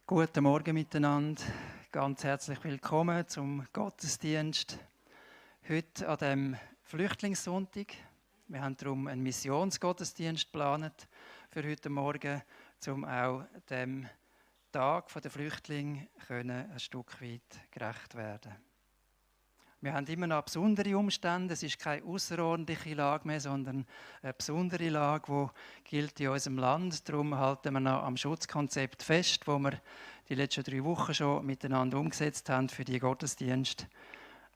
Guten Morgen miteinander, ganz herzlich willkommen zum Gottesdienst. Heute an dem Flüchtlingssonntag. Wir haben darum einen Missionsgottesdienst geplant für heute Morgen, um auch dem Tag der Flüchtlinge ein Stück weit gerecht werden. Wir haben immer noch besondere Umstände. Es ist keine außerordentliche Lage mehr, sondern eine besondere Lage, die gilt in unserem Land. Darum halten wir noch am Schutzkonzept fest, das wir die letzten 3 Wochen schon miteinander umgesetzt haben für die Gottesdienste.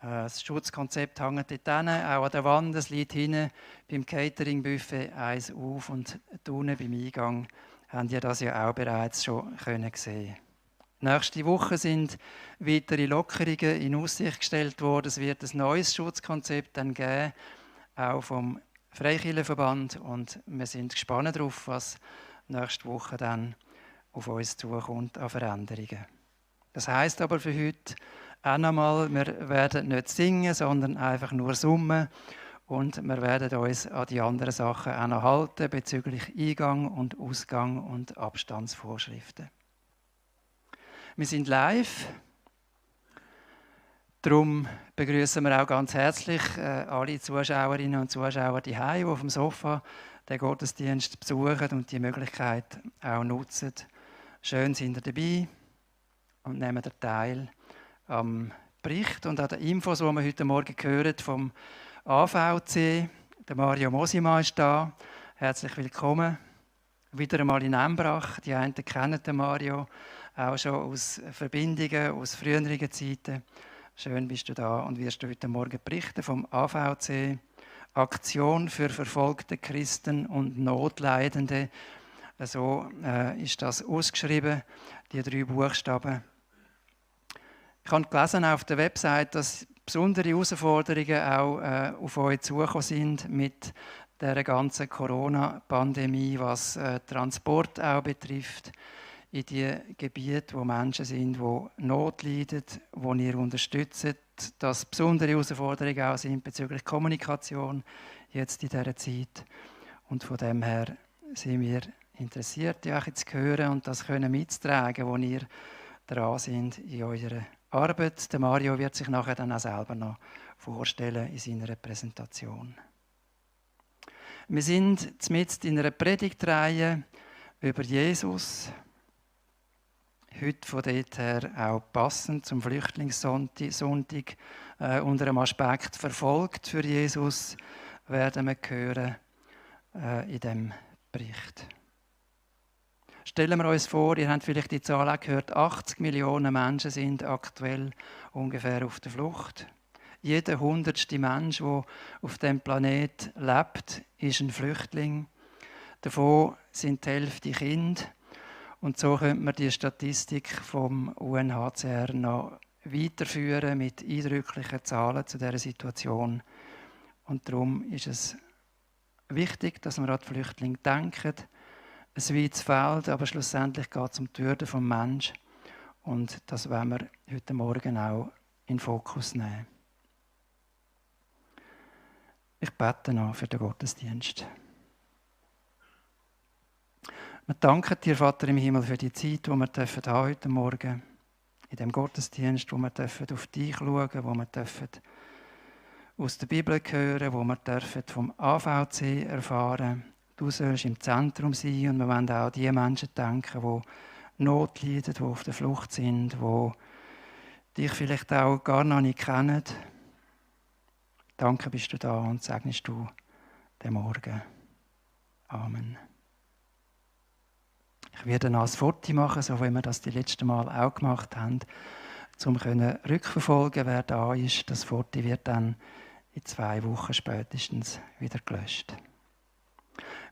Das Schutzkonzept hängt dort hin, auch an der Wand. Es liegt hinten beim Catering-Buffet eins auf und unten beim Eingang haben ihr das ja auch bereits schon sehen. Nächste Woche sind weitere Lockerungen in Aussicht gestellt worden. Es wird ein neues Schutzkonzept dann geben, auch vom Freikirchenverband. Und wir sind gespannt darauf, was nächste Woche dann auf uns zukommt an Veränderungen. Das heisst aber für heute auch nochmal, wir werden nicht singen, sondern einfach nur summen. Und wir werden uns an die anderen Sachen auch noch halten, bezüglich Eingang und Ausgang und Abstandsvorschriften. Wir sind live, darum begrüßen wir auch ganz herzlich alle Zuschauerinnen und Zuschauer die auf dem Sofa den Gottesdienst besuchen und die Möglichkeit auch nutzen. Schön sind ihr dabei und nehmen teil am Bericht und an den Infos, die wir heute Morgen gehört vom AVC. Der Mario Mosima ist da. Herzlich willkommen. Wieder einmal in Embrach. Die einen kennen den Mario auch schon aus Verbindungen, aus früheren Zeiten. Schön bist du da und wirst du heute Morgen berichten vom AVC. Aktion für verfolgte Christen und Notleidende. So ist das ausgeschrieben, die 3 Buchstaben. Ich habe gelesen auf der Website, dass besondere Herausforderungen auch auf euch zugekommen sind mit der ganzen Corona-Pandemie, was Transport auch betrifft, in die Gebiete, wo Menschen sind, die Not leiden, die ihr unterstützt, dass besondere Herausforderungen auch sind bezüglich Kommunikation jetzt in dieser Zeit. Und von dem her sind wir interessiert, euch zu hören und das können mitzutragen, wo ihr dran sind in eurer Arbeit. Der Mario wird sich nachher dann auch selber noch vorstellen in seiner Präsentation. Wir sind mitten in einer Predigtreihe über Jesus. Heute von dort her auch passend zum Flüchtlingssonntag unter dem Aspekt verfolgt für Jesus werden wir hören in diesem Bericht. Stellen wir uns vor, ihr habt vielleicht die Zahl auch gehört, 80 Millionen Menschen sind aktuell ungefähr auf der Flucht. Jeder 100. Mensch, der auf dem Planet lebt, ist ein Flüchtling. Davon sind die Hälfte Kinder. Und so könnte man die Statistik vom UNHCR noch weiterführen mit eindrücklichen Zahlen zu dieser Situation. Und darum ist es wichtig, dass wir an die Flüchtlinge denken. Ein weites Feld, aber schlussendlich geht es um die Würde des Menschen. Und das wollen wir heute Morgen auch in den Fokus nehmen. Ich bete noch für den Gottesdienst. Wir danken dir, Vater im Himmel, für die Zeit, die wir heute Morgen haben, in dem Gottesdienst, wo wir auf dich schauen dürfen, wo wir aus der Bibel hören, wo wir vom AVC erfahren. Du sollst im Zentrum sein und wir wollen auch die Menschen denken, die Not leiden, die auf der Flucht sind, die dich vielleicht auch gar noch nicht kennen. Danke, bist du da und segnest du den Morgen. Amen. Ich werde noch ein Foto machen, so wie wir das die letzten Mal auch gemacht haben, um rückverfolgen, wer da ist. Das Foto wird dann in 2 Wochen spätestens wieder gelöscht.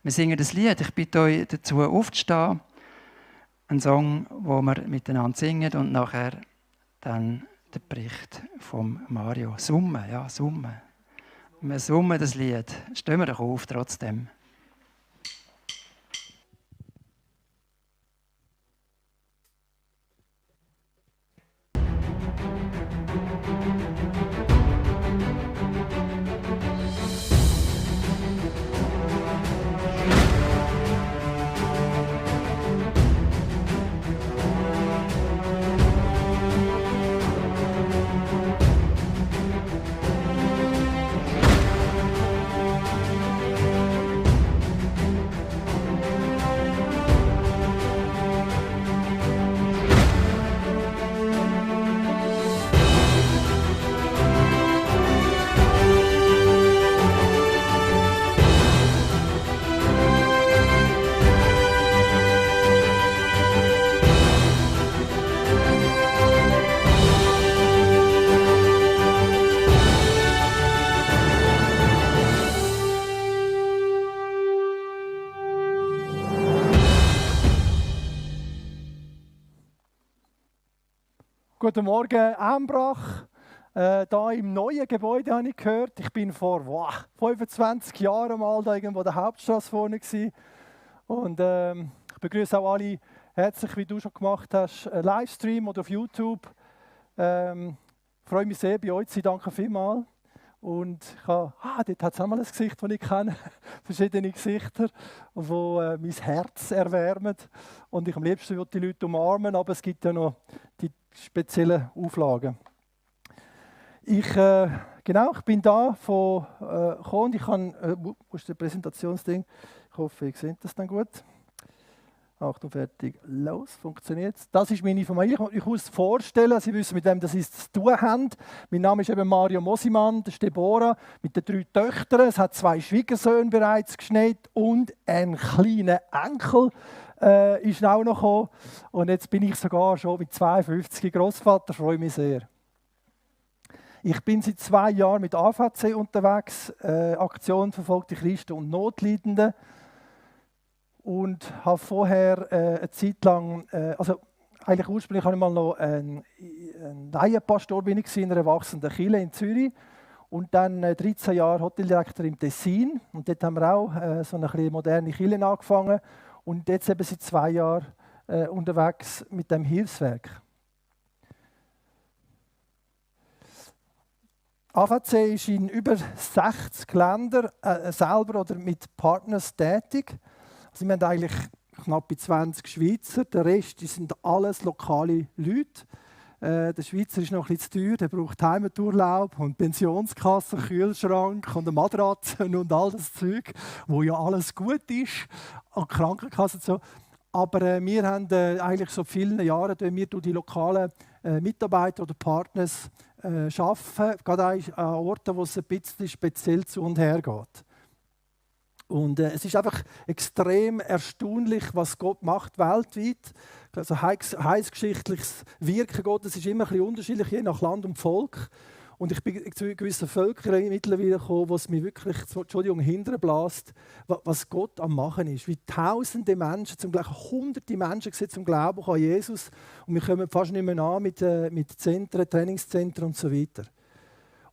Wir singen das Lied. Ich bitte euch dazu aufzustehen. Ein Song, wo wir miteinander singen und nachher dann der Bericht von Mario. Summen, ja, summen. Wir summen das Lied. Stehen wir doch auf trotzdem. Guten Morgen, Embrach. Da im neuen Gebäude habe ich gehört. Ich bin vor 25 Jahren mal da irgendwo an der Hauptstraße vorne gewesen. Und ich begrüße auch alle herzlich, wie du schon gemacht hast, Livestream oder auf YouTube. Freue mich sehr, bei euch zu sein. Danke vielmals. Und ich habe, dort hat es auch mal ein Gesicht, das ich kenne. Verschiedene Gesichter, die mein Herz erwärmen. Und ich am liebsten würde die Leute umarmen, aber es gibt ja noch die speziellen Auflagen. Ich bin da gekommen und ich habe, wo ist das Präsentationsding? Ich hoffe, ihr seht das dann gut. Achtung, fertig, los, funktioniert es. Das ist meine Familie. Ich muss es vorstellen, Sie wissen, mit wem das ist zu tun haben. Mein Name ist eben Mario Mosimann, das ist Deborah, mit den 3 Töchtern. Es hat 2 Schwiegersöhne bereits geschneit und ein kleiner Enkel ist auch noch gekommen. Und jetzt bin ich sogar schon mit 52 Großvater, freue mich sehr. Ich bin seit 2 Jahren mit AVC unterwegs, Aktion Verfolgte Christen und Notleidende. Und habe vorher eine Zeit lang, eigentlich ursprünglich habe ich mal noch ein Laienpastor in einer erwachsenen Kirche in Zürich und dann 13 Jahre Hoteldirektor im Tessin und dort haben wir auch so eine moderne Kirche angefangen und jetzt eben seit 2 Jahren unterwegs mit dem Hilfswerk. AVC ist in über 60 Ländern selber oder mit Partners tätig. Also wir haben eigentlich knapp 20 Schweizer, der Rest sind alles lokale Leute. Der Schweizer ist noch ein bisschen zu teuer, der braucht Heimaturlaub und Pensionskasse, Kühlschrank und eine Matratze und all das Zeug, wo ja alles gut ist, und Krankenkasse und so. Aber wir haben eigentlich so vielen Jahren, wir durch die lokalen Mitarbeiter oder Partners arbeiten, gerade an Orten, wo es ein bisschen speziell zu und her geht. Und es ist einfach extrem erstaunlich, was Gott macht weltweit. Also heilsgeschichtliches Wirken Gottes ist immer ein bisschen unterschiedlich, je nach Land und Volk. Und ich bin zu gewissen Völkern mittlerweile gekommen, wo es mich wirklich, hinterbläst, was Gott am Machen ist. Wie tausende Menschen, zum Glück hunderte Menschen zum Glauben an Jesus. Und wir kommen fast nicht mehr an mit Zentren, Trainingszentren und so weiter.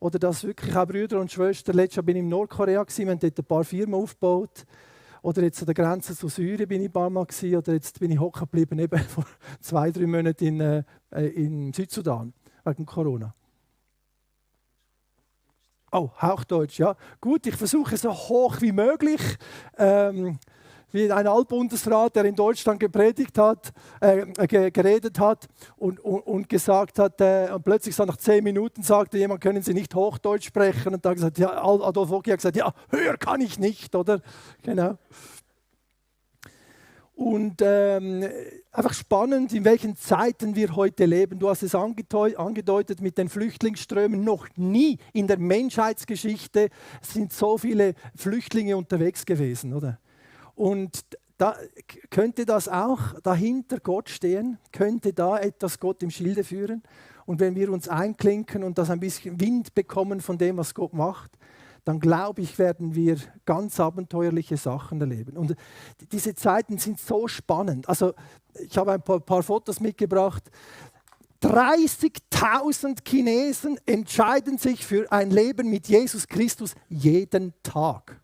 Oder dass wirklich auch Brüder und Schwestern, letztes Jahr bin ich in Nordkorea, wir haben dort ein paar Firmen aufgebaut. Oder jetzt an der Grenze zu Syrien bin ich ein paar Mal gewesen. Oder jetzt bin ich hocken geblieben, eben vor 2-3 Monaten in Südsudan, wegen Corona. Oh, Hauchdeutsch, ja. Gut, ich versuche so hoch wie möglich. Wie ein Altbundesrat, der in Deutschland geredet hat und gesagt hat, und plötzlich so nach 10 Minuten sagte jemand, können Sie nicht Hochdeutsch sprechen? Und dann gesagt, ja, Adolf Ogi hat gesagt, ja, höher kann ich nicht, oder? Genau. Und einfach spannend, in welchen Zeiten wir heute leben. Du hast es angedeutet mit den Flüchtlingsströmen. Noch nie in der Menschheitsgeschichte sind so viele Flüchtlinge unterwegs gewesen, oder? Und da könnte das auch dahinter Gott stehen, könnte da etwas Gott im Schilde führen. Und wenn wir uns einklinken und das ein bisschen Wind bekommen von dem, was Gott macht, dann glaube ich, werden wir ganz abenteuerliche Sachen erleben. Und diese Zeiten sind so spannend. Also ich habe ein paar Fotos mitgebracht. 30.000 Chinesen entscheiden sich für ein Leben mit Jesus Christus jeden Tag.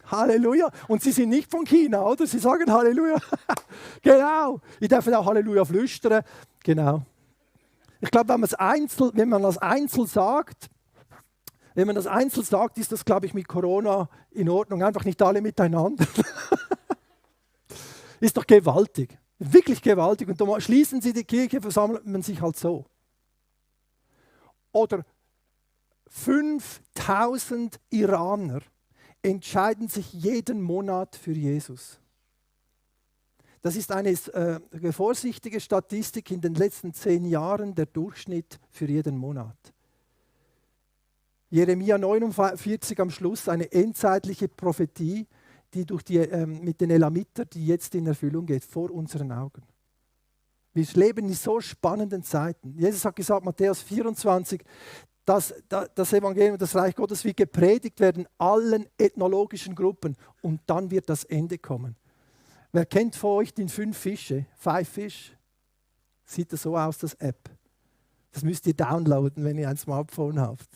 Halleluja. Und sie sind nicht von China, oder? Sie sagen Halleluja. Genau. Ich darf auch Halleluja flüstern. Genau. Ich glaube, wenn man das einzeln sagt, ist das, glaube ich, mit Corona in Ordnung. Einfach nicht alle miteinander. Ist doch gewaltig. Wirklich gewaltig. Und da schließen sie die Kirche, versammelt man sich halt so. Oder 5.000 Iraner entscheiden sich jeden Monat für Jesus. Das ist eine vorsichtige Statistik in den letzten 10 Jahren, der Durchschnitt für jeden Monat. Jeremia 49 am Schluss, eine endzeitliche Prophetie, die mit den Elamiter, die jetzt in Erfüllung geht, vor unseren Augen. Wir leben in so spannenden Zeiten. Jesus hat gesagt, Matthäus 24, dass das Evangelium, das Reich Gottes wird gepredigt werden, allen ethnologischen Gruppen. Und dann wird das Ende kommen. Wer kennt von euch den 5 Fische? 5 Fish? Sieht das so aus, das App. Das müsst ihr downloaden, wenn ihr ein Smartphone habt.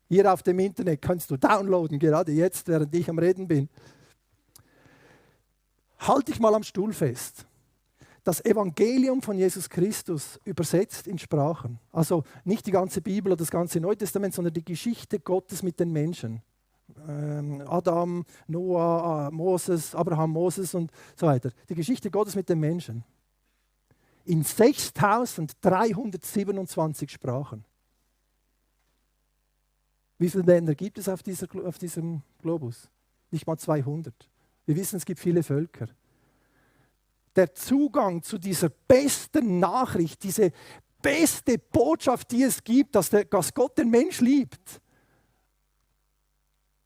Hier auf dem Internet kannst du downloaden, gerade jetzt, während ich am Reden bin. Halt dich mal am Stuhl fest. Das Evangelium von Jesus Christus übersetzt in Sprachen. Also nicht die ganze Bibel oder das ganze Neue Testament, sondern die Geschichte Gottes mit den Menschen. Adam, Noah, Moses, Abraham, Moses und so weiter. Die Geschichte Gottes mit den Menschen. In 6327 Sprachen. Wie viele Länder gibt es auf diesem Globus? Nicht mal 200. Wir wissen, es gibt viele Völker. Der Zugang zu dieser besten Nachricht, diese beste Botschaft, die es gibt, dass Gott den Mensch liebt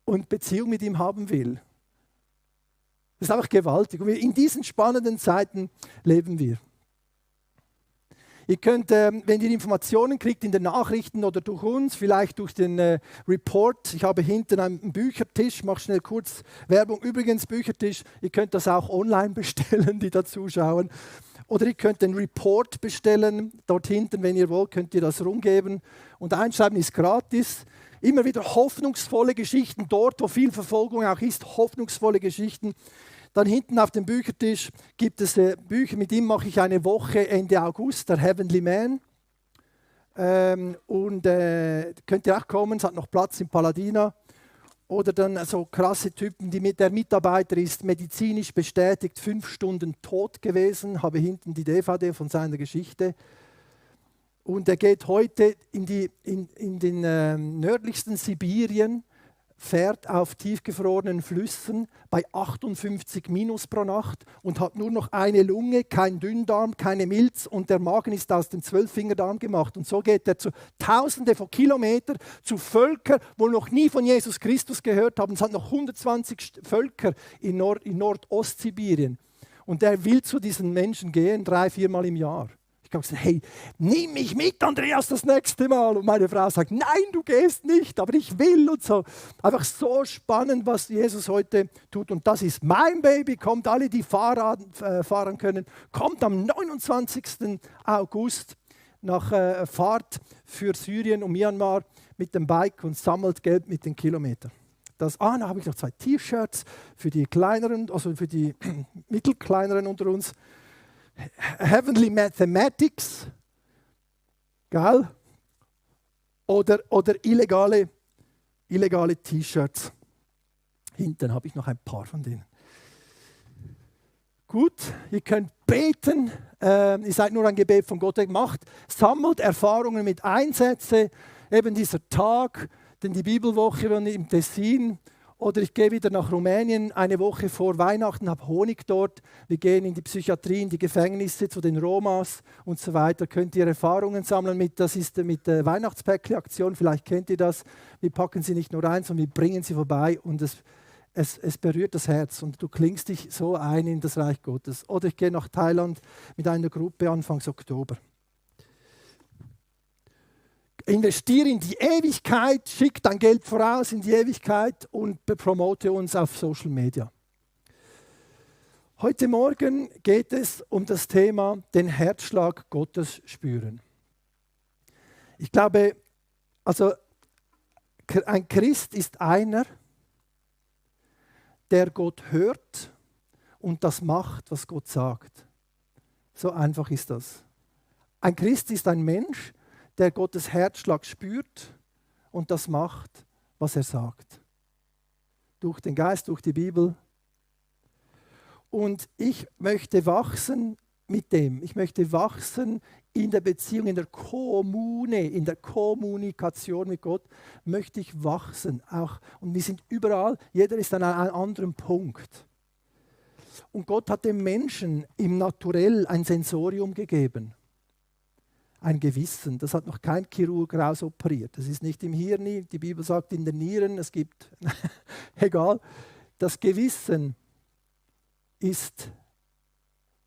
und Beziehung mit ihm haben will. Das ist einfach gewaltig. Und in diesen spannenden Zeiten leben wir. Ihr könnt, wenn ihr Informationen kriegt in den Nachrichten oder durch uns, vielleicht durch den Report, ich habe hinten einen Büchertisch, mache schnell kurz Werbung. Übrigens, Büchertisch, ihr könnt das auch online bestellen, die da zuschauen. Oder ihr könnt den Report bestellen, dort hinten, wenn ihr wollt, könnt ihr das rumgeben. Und einschreiben ist gratis. Immer wieder hoffnungsvolle Geschichten, dort wo viel Verfolgung auch ist, hoffnungsvolle Geschichten. Dann hinten auf dem Büchertisch gibt es Bücher, mit ihm mache ich eine Woche Ende August, der Heavenly Man. Könnt ihr auch kommen, es hat noch Platz im Paladina. Oder dann so krasse Typen, der Mitarbeiter ist medizinisch bestätigt, 5 Stunden tot gewesen, habe hinten die DVD von seiner Geschichte. Und er geht heute in den nördlichsten Sibirien, fährt auf tiefgefrorenen Flüssen bei 58 Minus pro Nacht und hat nur noch eine Lunge, kein Dünndarm, keine Milz und der Magen ist aus dem 12-Fingerdarm gemacht. Und so geht er zu Tausende von Kilometern, zu Völkern, wo noch nie von Jesus Christus gehört haben. Es hat noch 120 Völker in Nordostsibirien. Und er will zu diesen Menschen gehen, 3-4 Mal im Jahr. Ich habe gesagt, hey, nimm mich mit, Andreas, das nächste Mal. Und meine Frau sagt, nein, du gehst nicht, aber ich will und so. Einfach so spannend, was Jesus heute tut. Und das ist mein Baby. Kommt alle, die fahren können. Kommt am 29. August nach Fahrt für Syrien und Myanmar mit dem Bike und sammelt Geld mit den Kilometern. Da habe ich noch 2 T-Shirts für die kleineren, also für die mittelkleineren unter uns. Heavenly Mathematics, geil? Oder illegale T-Shirts. Hinten habe ich noch ein paar von denen. Gut, ihr könnt beten. Ihr seid nur ein Gebet von Gott gemacht. Sammelt Erfahrungen mit Einsätzen. Eben dieser Tag, denn die Bibelwoche im Tessin. Oder ich gehe wieder nach Rumänien, eine Woche vor Weihnachten, habe Honig dort. Wir gehen in die Psychiatrie, in die Gefängnisse, zu den Romas und so weiter. Könnt ihr Erfahrungen sammeln das ist mit der Weihnachtspäckli-Aktion, vielleicht kennt ihr das. Wir packen sie nicht nur ein, sondern wir bringen sie vorbei und es berührt das Herz und du klingst dich so ein in das Reich Gottes. Oder ich gehe nach Thailand mit einer Gruppe Anfangs Oktober. Investiere in die Ewigkeit, schick dein Geld voraus in die Ewigkeit und promote uns auf Social Media. Heute Morgen geht es um das Thema den Herzschlag Gottes spüren. Ich glaube, also ein Christ ist einer, der Gott hört und das macht, was Gott sagt. So einfach ist das. Ein Christ ist ein Mensch, der Gottes Herzschlag spürt und das macht, was er sagt. Durch den Geist, durch die Bibel. Und ich möchte wachsen mit dem. Ich möchte wachsen in der Beziehung, in der Kommune, in der Kommunikation mit Gott. Möchte ich wachsen. Auch. Und wir sind überall, jeder ist an einem anderen Punkt. Und Gott hat dem Menschen im Naturell ein Sensorium gegeben. Ein Gewissen, das hat noch kein Chirurg rausoperiert. Das ist nicht im Hirn, die Bibel sagt in den Nieren, es gibt, egal. Das Gewissen ist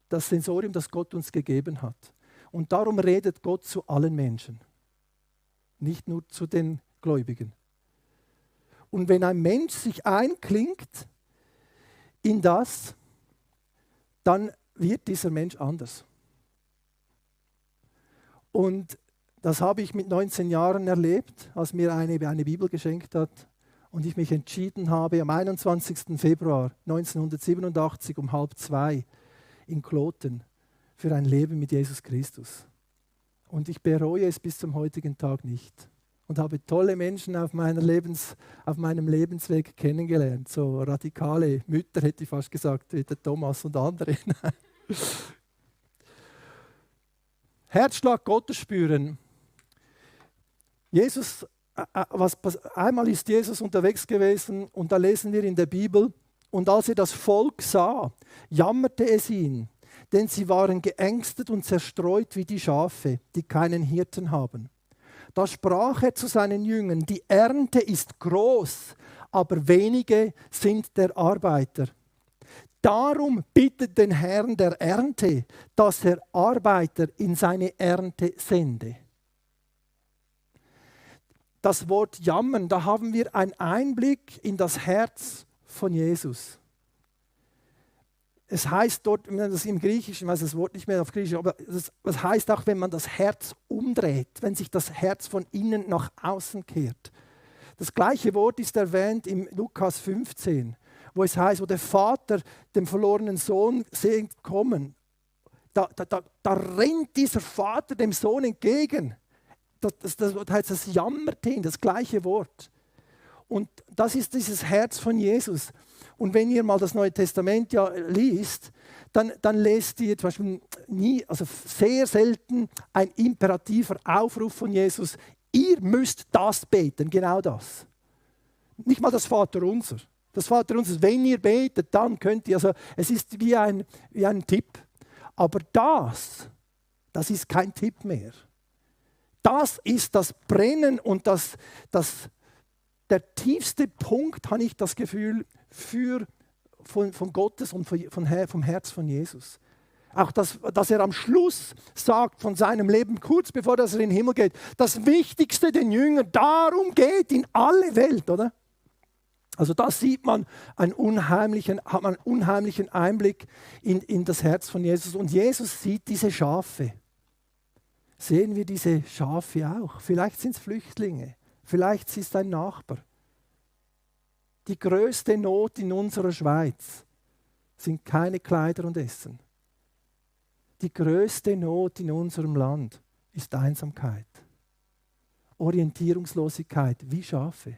das Sensorium, das Gott uns gegeben hat. Und darum redet Gott zu allen Menschen, nicht nur zu den Gläubigen. Und wenn ein Mensch sich einklingt in das, dann wird dieser Mensch anders. Und das habe ich mit 19 Jahren erlebt, als mir eine Bibel geschenkt hat und ich mich entschieden habe, am 21. Februar 1987 um 1:30 in Kloten für ein Leben mit Jesus Christus. Und ich bereue es bis zum heutigen Tag nicht. Und habe tolle Menschen auf meinem Lebensweg kennengelernt. So radikale Mütter, hätte ich fast gesagt, wie der Thomas und andere. Herzschlag Gottes spüren. Einmal ist Jesus unterwegs gewesen und da lesen wir in der Bibel, und als er das Volk sah, jammerte es ihn, denn sie waren geängstet und zerstreut wie die Schafe, die keinen Hirten haben. Da sprach er zu seinen Jüngern: Die Ernte ist groß, aber wenige sind der Arbeiter. Darum bittet den Herrn der Ernte, dass er Arbeiter in seine Ernte sende. Das Wort jammern, da haben wir einen Einblick in das Herz von Jesus. Es heißt dort, das im Griechischen, ich weiß das Wort nicht mehr auf Griechisch, aber es heißt auch, wenn man das Herz umdreht, wenn sich das Herz von innen nach außen kehrt. Das gleiche Wort ist erwähnt im Lukas 15, wo es heißt, wo der Vater dem verlorenen Sohn sieht kommen. Da rennt dieser Vater dem Sohn entgegen. Das heißt, das jammert ihn, das gleiche Wort. Und das ist dieses Herz von Jesus. Und wenn ihr mal das Neue Testament ja liest, dann lest ihr zum Beispiel sehr selten ein imperativer Aufruf von Jesus: Ihr müsst das beten, genau das. Nicht mal das Vaterunser. Das Vaterunser, wenn ihr betet, dann könnt ihr. Also es ist wie ein Tipp. Aber das ist kein Tipp mehr. Das ist das Brennen und der tiefste Punkt, habe ich das Gefühl, von Gottes und vom Herz von Jesus. Auch dass er am Schluss sagt von seinem Leben, kurz bevor er in den Himmel geht, das Wichtigste den Jüngern, darum geht in alle Welt, oder? Also da sieht man hat man einen unheimlichen Einblick in das Herz von Jesus. Und Jesus sieht diese Schafe. Sehen wir diese Schafe auch? Vielleicht sind es Flüchtlinge, vielleicht ist es ein Nachbar. Die größte Not in unserer Schweiz sind keine Kleider und Essen. Die größte Not in unserem Land ist Einsamkeit, Orientierungslosigkeit, wie Schafe.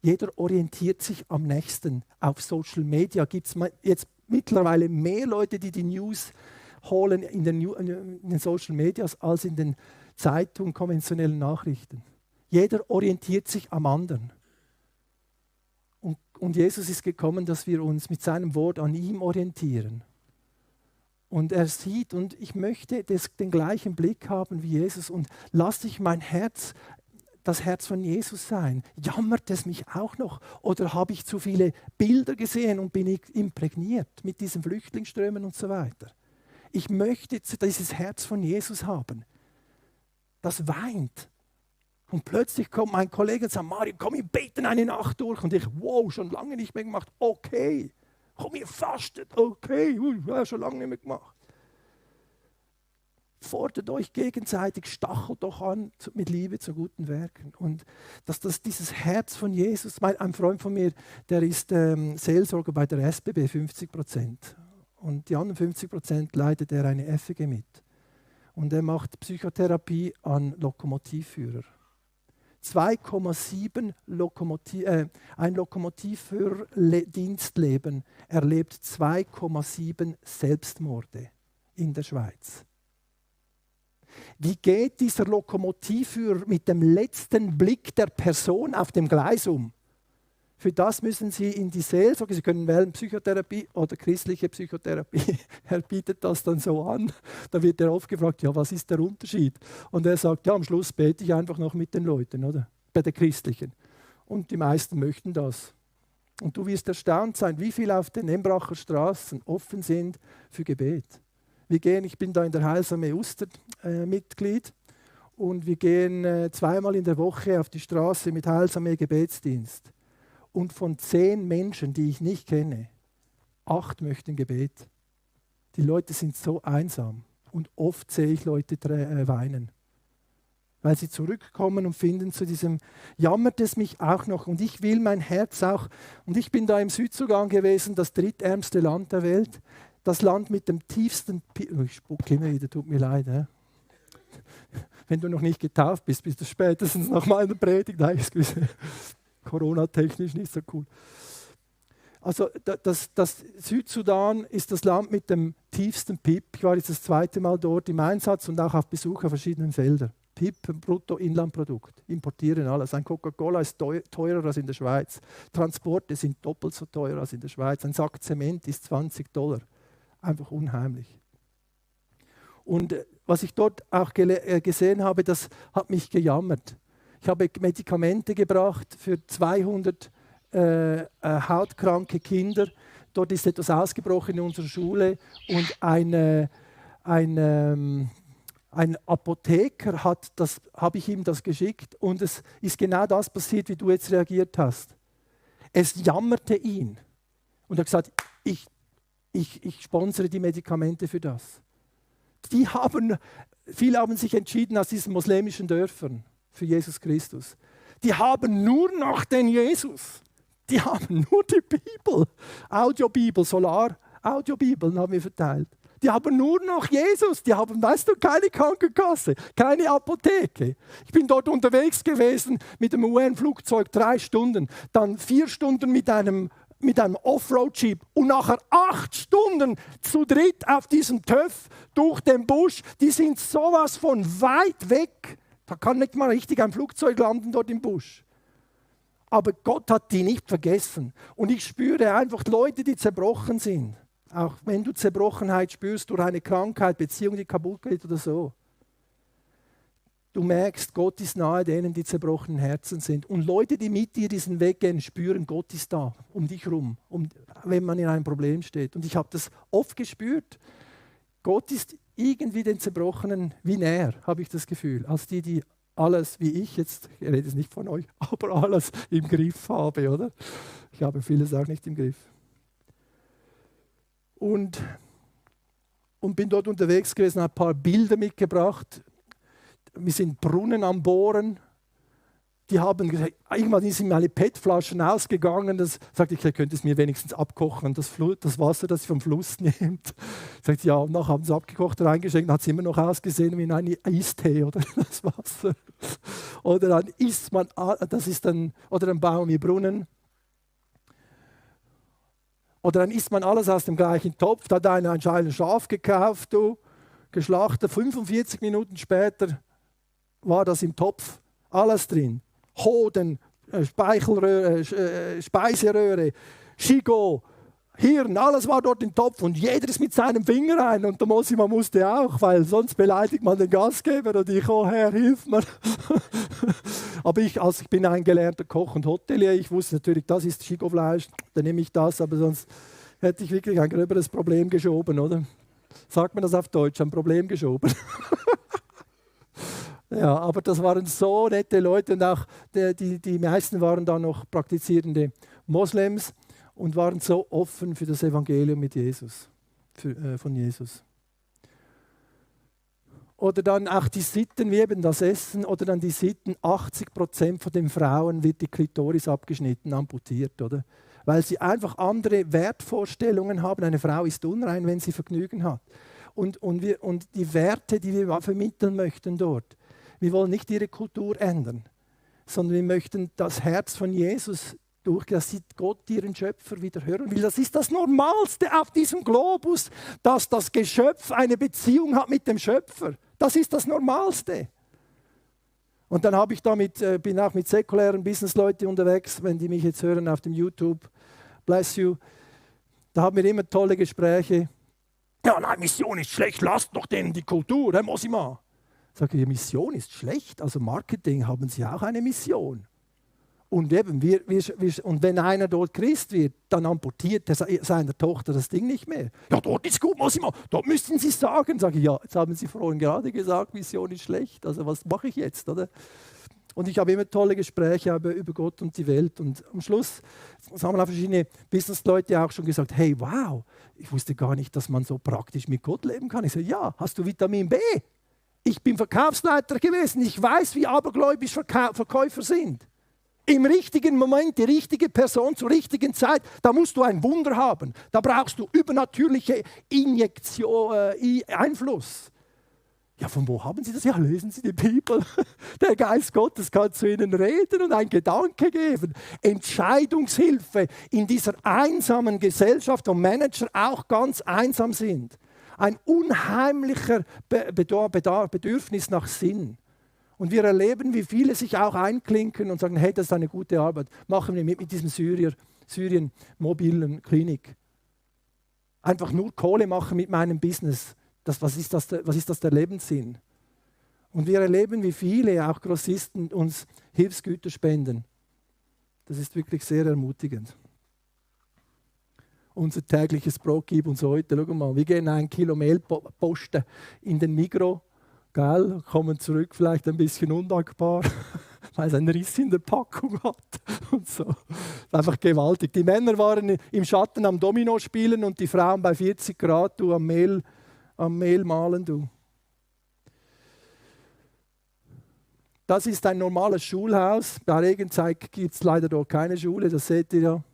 Jeder orientiert sich am Nächsten. Auf Social Media gibt es jetzt mittlerweile mehr Leute, die die News holen in den Social Medias als in den Zeitungen, konventionellen Nachrichten. Jeder orientiert sich am anderen. Und Jesus ist gekommen, dass wir uns mit seinem Wort an ihm orientieren. Und er sieht, und ich möchte den gleichen Blick haben wie Jesus, und lass dich mein Herz, das Herz von Jesus sein. Jammert es mich auch noch? Oder habe ich zu viele Bilder gesehen und bin ich imprägniert mit diesen Flüchtlingsströmen und so weiter? Ich möchte dieses Herz von Jesus haben. Das weint. Und plötzlich kommt mein Kollege und sagt: Mario, komm, wir beten eine Nacht durch. Und ich: Wow, schon lange nicht mehr gemacht. Okay. Komm, ihr fastet. Okay, schon lange nicht mehr gemacht. Fordert euch gegenseitig, stachelt doch an mit Liebe zu guten Werken. Und dieses Herz von Jesus, ein Freund von mir, der ist Seelsorger bei der SBB, 50%. Und die anderen 50% leitet er eine FEG mit. Und er macht Psychotherapie an Lokomotivführer. 2,7 ein Lokomotivführer-Dienstleben erlebt 2,7 Selbstmorde in der Schweiz. Wie geht dieser Lokomotivführer mit dem letzten Blick der Person auf dem Gleis um? Für das müssen Sie in die Seelsorge, Sie können wählen Psychotherapie oder christliche Psychotherapie. Er bietet das dann so an. Da wird er oft gefragt: Ja, was ist der Unterschied? Und er sagt: Ja, am Schluss bete ich einfach noch mit den Leuten, oder? Bei der christlichen. Und die meisten möchten das. Und du wirst erstaunt sein, wie viele auf den Embracher Straßen offen sind für Gebet. Ich bin da in der Heilsarmee Uster Mitglied, und wir gehen zweimal in der Woche auf die Straße mit Heilsarmee Gebetsdienst. Und von 10 Menschen, die ich nicht kenne, 8 möchten Gebet. Die Leute sind so einsam. Und oft sehe ich Leute weinen. weil sie zurückkommen und finden zu diesem, jammert es mich auch noch und ich will mein Herz auch, und ich bin da im Südsudan gewesen, das drittärmste Land der Welt, das Land mit dem tiefsten, ich spucke immer wieder, tut mir leid. Wenn du noch nicht getauft bist, bist du spätestens nach meiner Predigt, nein, Corona-technisch nicht so cool. Also das Südsudan ist das Land mit dem tiefsten PIB. Ich war jetzt das 2. Mal dort im Einsatz und auch auf Besuch auf verschiedenen Feldern. PIB, Bruttoinlandprodukt, importieren alles. Ein Coca-Cola ist teurer als in der Schweiz. Transporte sind doppelt so teuer als in der Schweiz. Ein Sack Zement ist $20. Einfach unheimlich. Und was ich dort auch gesehen habe, das hat mich gejammert. Ich habe Medikamente gebracht für 200 hautkranke Kinder. Dort ist etwas ausgebrochen in unserer Schule und ein Apotheker habe ich ihm das geschickt und es ist genau das passiert, wie du jetzt reagiert hast. Es jammerte ihn und er hat gesagt, ich sponsere die Medikamente für das. Viele haben sich entschieden aus diesen muslimischen Dörfern für Jesus Christus. Die haben nur noch den Jesus. Die haben nur die Bibel. Audiobibel, Solar-Audiobibeln haben wir verteilt. Die haben nur noch Jesus. Die haben, weißt du, keine Krankenkasse, keine Apotheke. Ich bin dort unterwegs gewesen mit dem UN-Flugzeug 3 Stunden, dann 4 Stunden mit einem Offroad-Jeep und nachher 8 Stunden zu dritt auf diesem TÜV durch den Busch. Die sind sowas von weit weg. Da kann nicht mal richtig ein Flugzeug landen dort im Busch. Aber Gott hat die nicht vergessen. Und ich spüre einfach Leute, die zerbrochen sind. Auch wenn du Zerbrochenheit spürst durch eine Krankheit, Beziehung, die kaputt geht oder so. Du merkst, Gott ist nahe denen, die zerbrochenen Herzen sind. Und Leute, die mit dir diesen Weg gehen, spüren, Gott ist da, um dich herum, wenn man in einem Problem steht. Und ich habe das oft gespürt. Gott ist irgendwie den Zerbrochenen wie näher, habe ich das Gefühl, als die alles, wie ich jetzt rede jetzt nicht von euch, aber alles im Griff habe, oder? Ich habe vieles auch nicht im Griff. Und bin dort unterwegs gewesen, habe ein paar Bilder mitgebracht. Wir sind Brunnen am Bohren. Die haben gesagt, irgendwann sind meine PET-Flaschen ausgegangen. Das sagte ich, ihr könnt es mir wenigstens abkochen, das Wasser, das ihr vom Fluss nehmt. Sagt ja, und nachher haben sie abgekocht, reingeschenkt, dann hat es immer noch ausgesehen wie ein Eistee oder das Wasser. Oder dann isst man, oder dann bauen wir Brunnen. Oder dann isst man alles aus dem gleichen Topf. Da hat einer anscheinend ein Schaf gekauft, geschlachtet. 45 Minuten später war das im Topf, alles drin. Hoden, Speiseröhre, Schigo, Hirn, alles war dort im Topf und jeder ist mit seinem Finger rein. Und der Mosima musste auch, weil sonst beleidigt man den Gastgeber und ich, oh Herr, hilf mir. Aber ich bin ein gelernter Koch und Hotelier, ich wusste natürlich, das ist Schigo-Fleisch, dann nehme ich das, aber sonst hätte ich wirklich ein gröberes Problem geschoben, oder? Sagt man das auf Deutsch, ein Problem geschoben. Ja, aber das waren so nette Leute und auch die meisten waren da noch praktizierende Moslems und waren so offen für das Evangelium mit Jesus, von Jesus. Oder dann auch die Sitten, wie eben das Essen, oder dann die Sitten, 80% von den Frauen wird die Klitoris abgeschnitten, amputiert, oder? Weil sie einfach andere Wertvorstellungen haben. Eine Frau ist unrein, wenn sie Vergnügen hat. Und die Werte, die wir vermitteln möchten dort, wir wollen nicht ihre Kultur ändern, sondern wir möchten das Herz von Jesus dass sie Gott, ihren Schöpfer, wieder hören will. Das ist das Normalste auf diesem Globus, dass das Geschöpf eine Beziehung hat mit dem Schöpfer. Das ist das Normalste. Und dann bin auch mit säkulären Businessleuten unterwegs, wenn die mich jetzt hören auf dem YouTube. Bless you. Da haben wir immer tolle Gespräche. Ja, nein, Mission ist schlecht, lasst doch denen die Kultur, Herr Mosima. Sage ich, Mission ist schlecht, also Marketing haben Sie auch eine Mission. Und eben, und wenn einer dort Christ wird, dann amputiert er seiner Tochter das Ding nicht mehr. Ja, dort ist gut, Mosima, dort müssten Sie sagen. Sage ich, ja, jetzt haben Sie vorhin gerade gesagt, Mission ist schlecht, also was mache ich jetzt, oder? Und ich habe immer tolle Gespräche über Gott und die Welt. Und am Schluss haben auch verschiedene Businessleute auch schon gesagt, hey, wow, ich wusste gar nicht, dass man so praktisch mit Gott leben kann. Ich sage, ja, hast du Vitamin B? Ich bin Verkaufsleiter gewesen. Ich weiß, wie abergläubisch Verkäufer sind. Im richtigen Moment, die richtige Person zur richtigen Zeit, da musst du ein Wunder haben. Da brauchst du übernatürliche Einfluss. Ja, von wo haben Sie das? Ja, lesen Sie die Bibel. Der Geist Gottes kann zu Ihnen reden und einen Gedanke geben. Entscheidungshilfe in dieser einsamen Gesellschaft, wo Manager auch ganz einsam sind. Ein unheimlicher Bedürfnis nach Sinn. Und wir erleben, wie viele sich auch einklinken und sagen, hey, das ist eine gute Arbeit. Machen wir mit diesem Syrien mobilen Klinik. Einfach nur Kohle machen mit meinem Business. Was ist das der Lebenssinn? Und wir erleben, wie viele, auch Grossisten, uns Hilfsgüter spenden. Das ist wirklich sehr ermutigend. Unser tägliches Brot gibt uns heute, schau mal, wir gehen 1 Kilo Mehl posten in den Migros, gell, kommen zurück, vielleicht ein bisschen undankbar, weil es einen Riss in der Packung hat und so. Einfach gewaltig. Die Männer waren im Schatten am Domino spielen und die Frauen bei 40 Grad, du am Mehl mahlen, du. Das ist ein normales Schulhaus. Bei Regenzeit gibt es leider dort keine Schule, das seht ihr ja.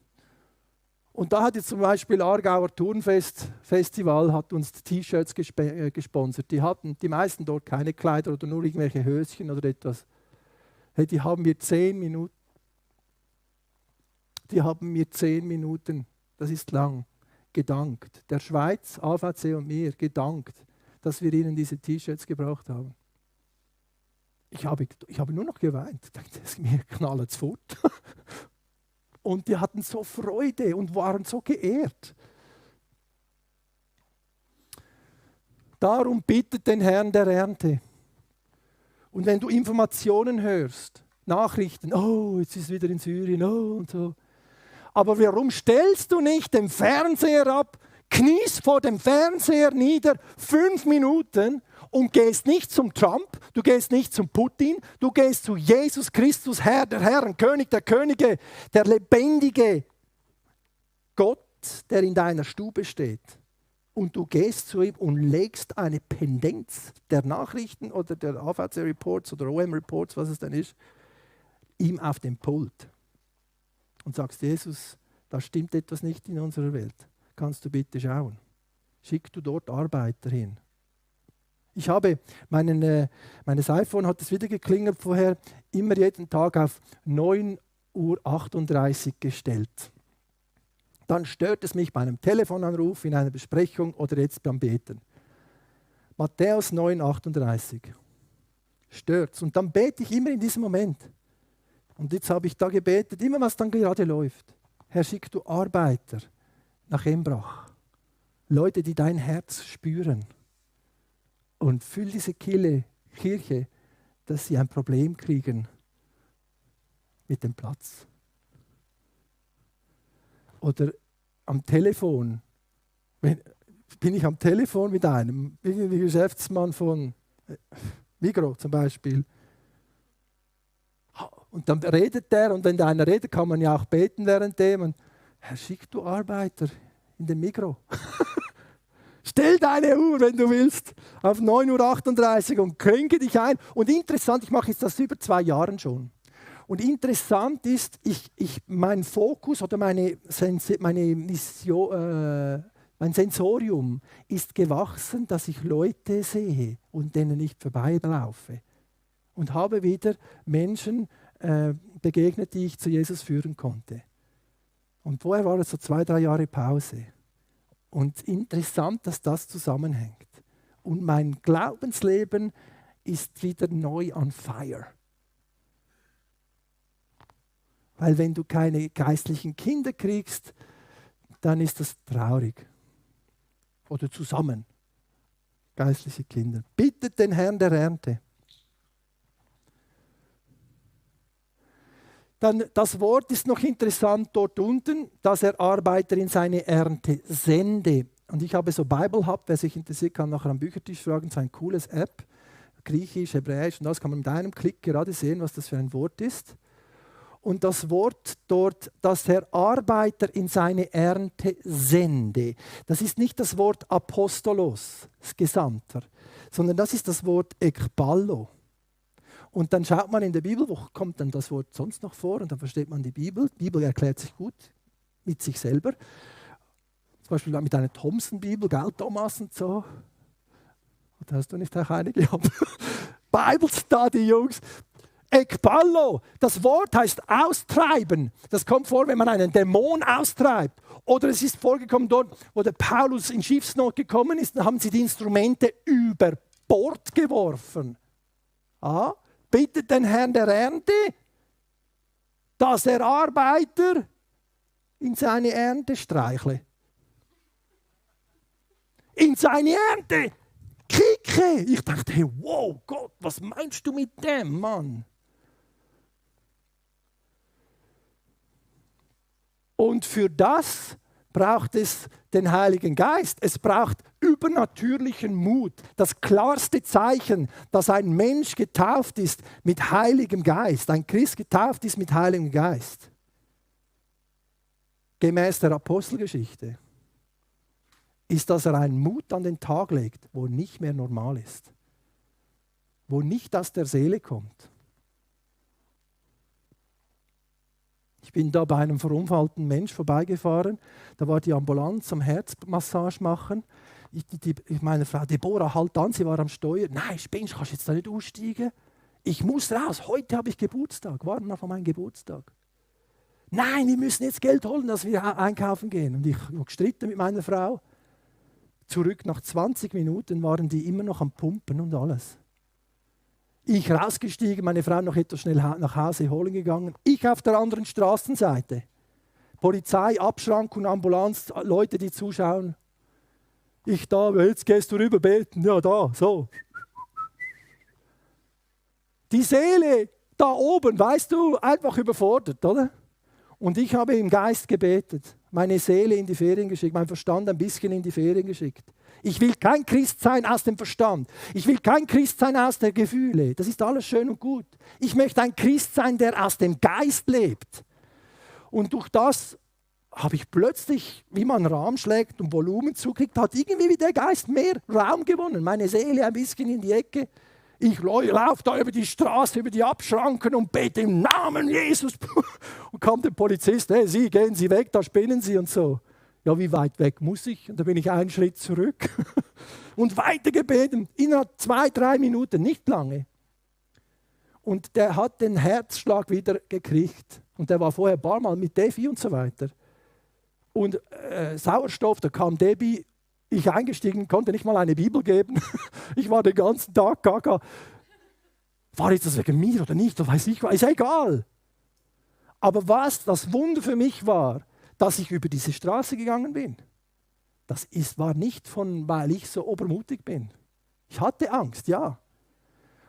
Und da hat jetzt zum Beispiel Aargauer Turnfestival hat uns T-Shirts gesponsert. Die hatten die meisten dort keine Kleider oder nur irgendwelche Höschen oder etwas. Hey, die haben mir 10 Minuten. Das ist lang. Gedankt. Der Schweiz, AVC und mir gedankt, dass wir ihnen diese T-Shirts gebraucht haben. Ich habe nur noch geweint. Ich dachte, mir knallt es fort. Und die hatten so Freude und waren so geehrt. Darum bittet den Herrn der Ernte. Und wenn du Informationen hörst, Nachrichten, oh, jetzt ist es wieder in Syrien, oh und so. Aber warum stellst du nicht den Fernseher ab, kniest vor dem Fernseher nieder, 5 Minuten und gehst nicht zum Trump, du gehst nicht zum Putin, du gehst zu Jesus Christus, Herr der Herren, König der Könige, der lebendige Gott, der in deiner Stube steht. Und du gehst zu ihm und legst eine Pendenz der Nachrichten oder der AVC-Reports oder OM-Reports, was es denn ist, ihm auf den Pult. Und sagst, Jesus, da stimmt etwas nicht in unserer Welt. Kannst du bitte schauen? Schick du dort Arbeiter hin. Ich habe meines iPhone hat es wieder geklingelt vorher, immer jeden Tag auf 9:38 Uhr gestellt. Dann stört es mich bei einem Telefonanruf, in einer Besprechung oder jetzt beim Beten. Matthäus 9:38 stört es. Und dann bete ich immer in diesem Moment. Und jetzt habe ich da gebetet, immer was dann gerade läuft. Herr, schick du Arbeiter nach Embrach. Leute, die dein Herz spüren. Und füll diese Kirche, dass sie ein Problem kriegen mit dem Platz. Oder am Telefon. Bin ich am Telefon mit einem Geschäftsmann von Migros zum Beispiel. Und dann redet der, und wenn da einer redet, kann man ja auch beten währenddem. Und, Herr, schick du Arbeiter in den Migros. Stell deine Uhr, wenn du willst, auf 9:38 Uhr und klinke dich ein. Und interessant, ich mache jetzt das über 2 Jahren schon. Und interessant ist, mein Fokus oder mein Sensorium ist gewachsen, dass ich Leute sehe und denen nicht vorbeilaufe. Und habe wieder Menschen begegnet, die ich zu Jesus führen konnte. Und vorher war es so 2-3 Jahre Pause. Und interessant, dass das zusammenhängt. Und mein Glaubensleben ist wieder neu on fire. Weil wenn du keine geistlichen Kinder kriegst, dann ist das traurig. Oder zusammen. Geistliche Kinder. Bittet den Herrn der Ernte. Dann das Wort ist noch interessant dort unten, dass er Arbeiter in seine Ernte sende. Und ich habe so Bible Hub, wer sich interessiert, kann nachher am Büchertisch fragen, so ein cooles App, Griechisch, Hebräisch und das kann man mit einem Klick gerade sehen, was das für ein Wort ist. Und das Wort dort, dass er Arbeiter in seine Ernte sende, das ist nicht das Wort Apostolos, das Gesandter, sondern das ist das Wort ekballo. Und dann schaut man in der Bibel, wo kommt dann das Wort sonst noch vor, und dann versteht man die Bibel. Die Bibel erklärt sich gut mit sich selber. Zum Beispiel mit einer Thomson-Bibel, gell, Thomas und so. Oder hast du nicht auch eine gehabt? Bible Study, Jungs. Ekballo, das Wort heißt austreiben. Das kommt vor, wenn man einen Dämon austreibt. Oder es ist vorgekommen dort, wo der Paulus in Schiffsnot gekommen ist, dann haben sie die Instrumente über Bord geworfen. Bittet den Herrn der Ernte, dass der Arbeiter in seine Ernte streichle. In seine Ernte kicke. Ich dachte, hey, wow, Gott, was meinst du mit dem, Mann? Und für das braucht es den Heiligen Geist. Es braucht übernatürlichen Mut. Das klarste Zeichen, dass ein Mensch getauft ist mit Heiligem Geist, ein Christ getauft ist mit Heiligem Geist, gemäß der Apostelgeschichte, ist, dass er einen Mut an den Tag legt, wo nicht mehr normal ist, wo nicht aus der Seele kommt. Ich bin da bei einem verunfallten Mensch vorbeigefahren, da war die Ambulanz am Herzmassage machen. Meine Frau Deborah, halt an, sie war am Steuer. Nein, spinnst, kannst jetzt da nicht aussteigen? Ich muss raus, heute habe ich Geburtstag, warten auf meinen Geburtstag. Nein, wir müssen jetzt Geld holen, dass wir einkaufen gehen. Und ich habe gestritten mit meiner Frau. Zurück nach 20 Minuten waren die immer noch am Pumpen und alles. Ich rausgestiegen, meine Frau noch etwas schnell nach Hause holen gegangen. Ich auf der anderen Straßenseite. Polizei, Abschrank und Ambulanz, Leute, die zuschauen. Ich da, jetzt gehst du rüber beten. Ja, da, so. Die Seele da oben, weißt du, einfach überfordert, oder? Und ich habe im Geist gebetet, meine Seele in die Ferien geschickt, mein Verstand ein bisschen in die Ferien geschickt. Ich will kein Christ sein aus dem Verstand. Ich will kein Christ sein aus der Gefühle. Das ist alles schön und gut. Ich möchte ein Christ sein, der aus dem Geist lebt. Und durch das habe ich plötzlich, wie man Raum schlägt und Volumen zukriegt, hat irgendwie wie der Geist mehr Raum gewonnen. Meine Seele ein bisschen in die Ecke. Ich laufe da über die Straße, über die Abschranken und bete im Namen Jesus. Und kam der Polizist, hey, Sie, gehen Sie weg, da spinnen Sie und so. Ja, wie weit weg muss ich? Und da bin ich einen Schritt zurück und weiter gebeten. Innerhalb 2-3 Minuten, nicht lange. Und der hat den Herzschlag wieder gekriegt. Und der war vorher ein paar Mal mit Defi und so weiter. Und Sauerstoff, da kam Debbie. Ich eingestiegen, konnte nicht mal eine Bibel geben. Ich war den ganzen Tag gaga. War jetzt das wegen mir oder nicht? Das weiß ich, ist egal. Aber was das Wunder für mich war, dass ich über diese Straße gegangen bin, war nicht weil ich so obermutig bin. Ich hatte Angst, ja.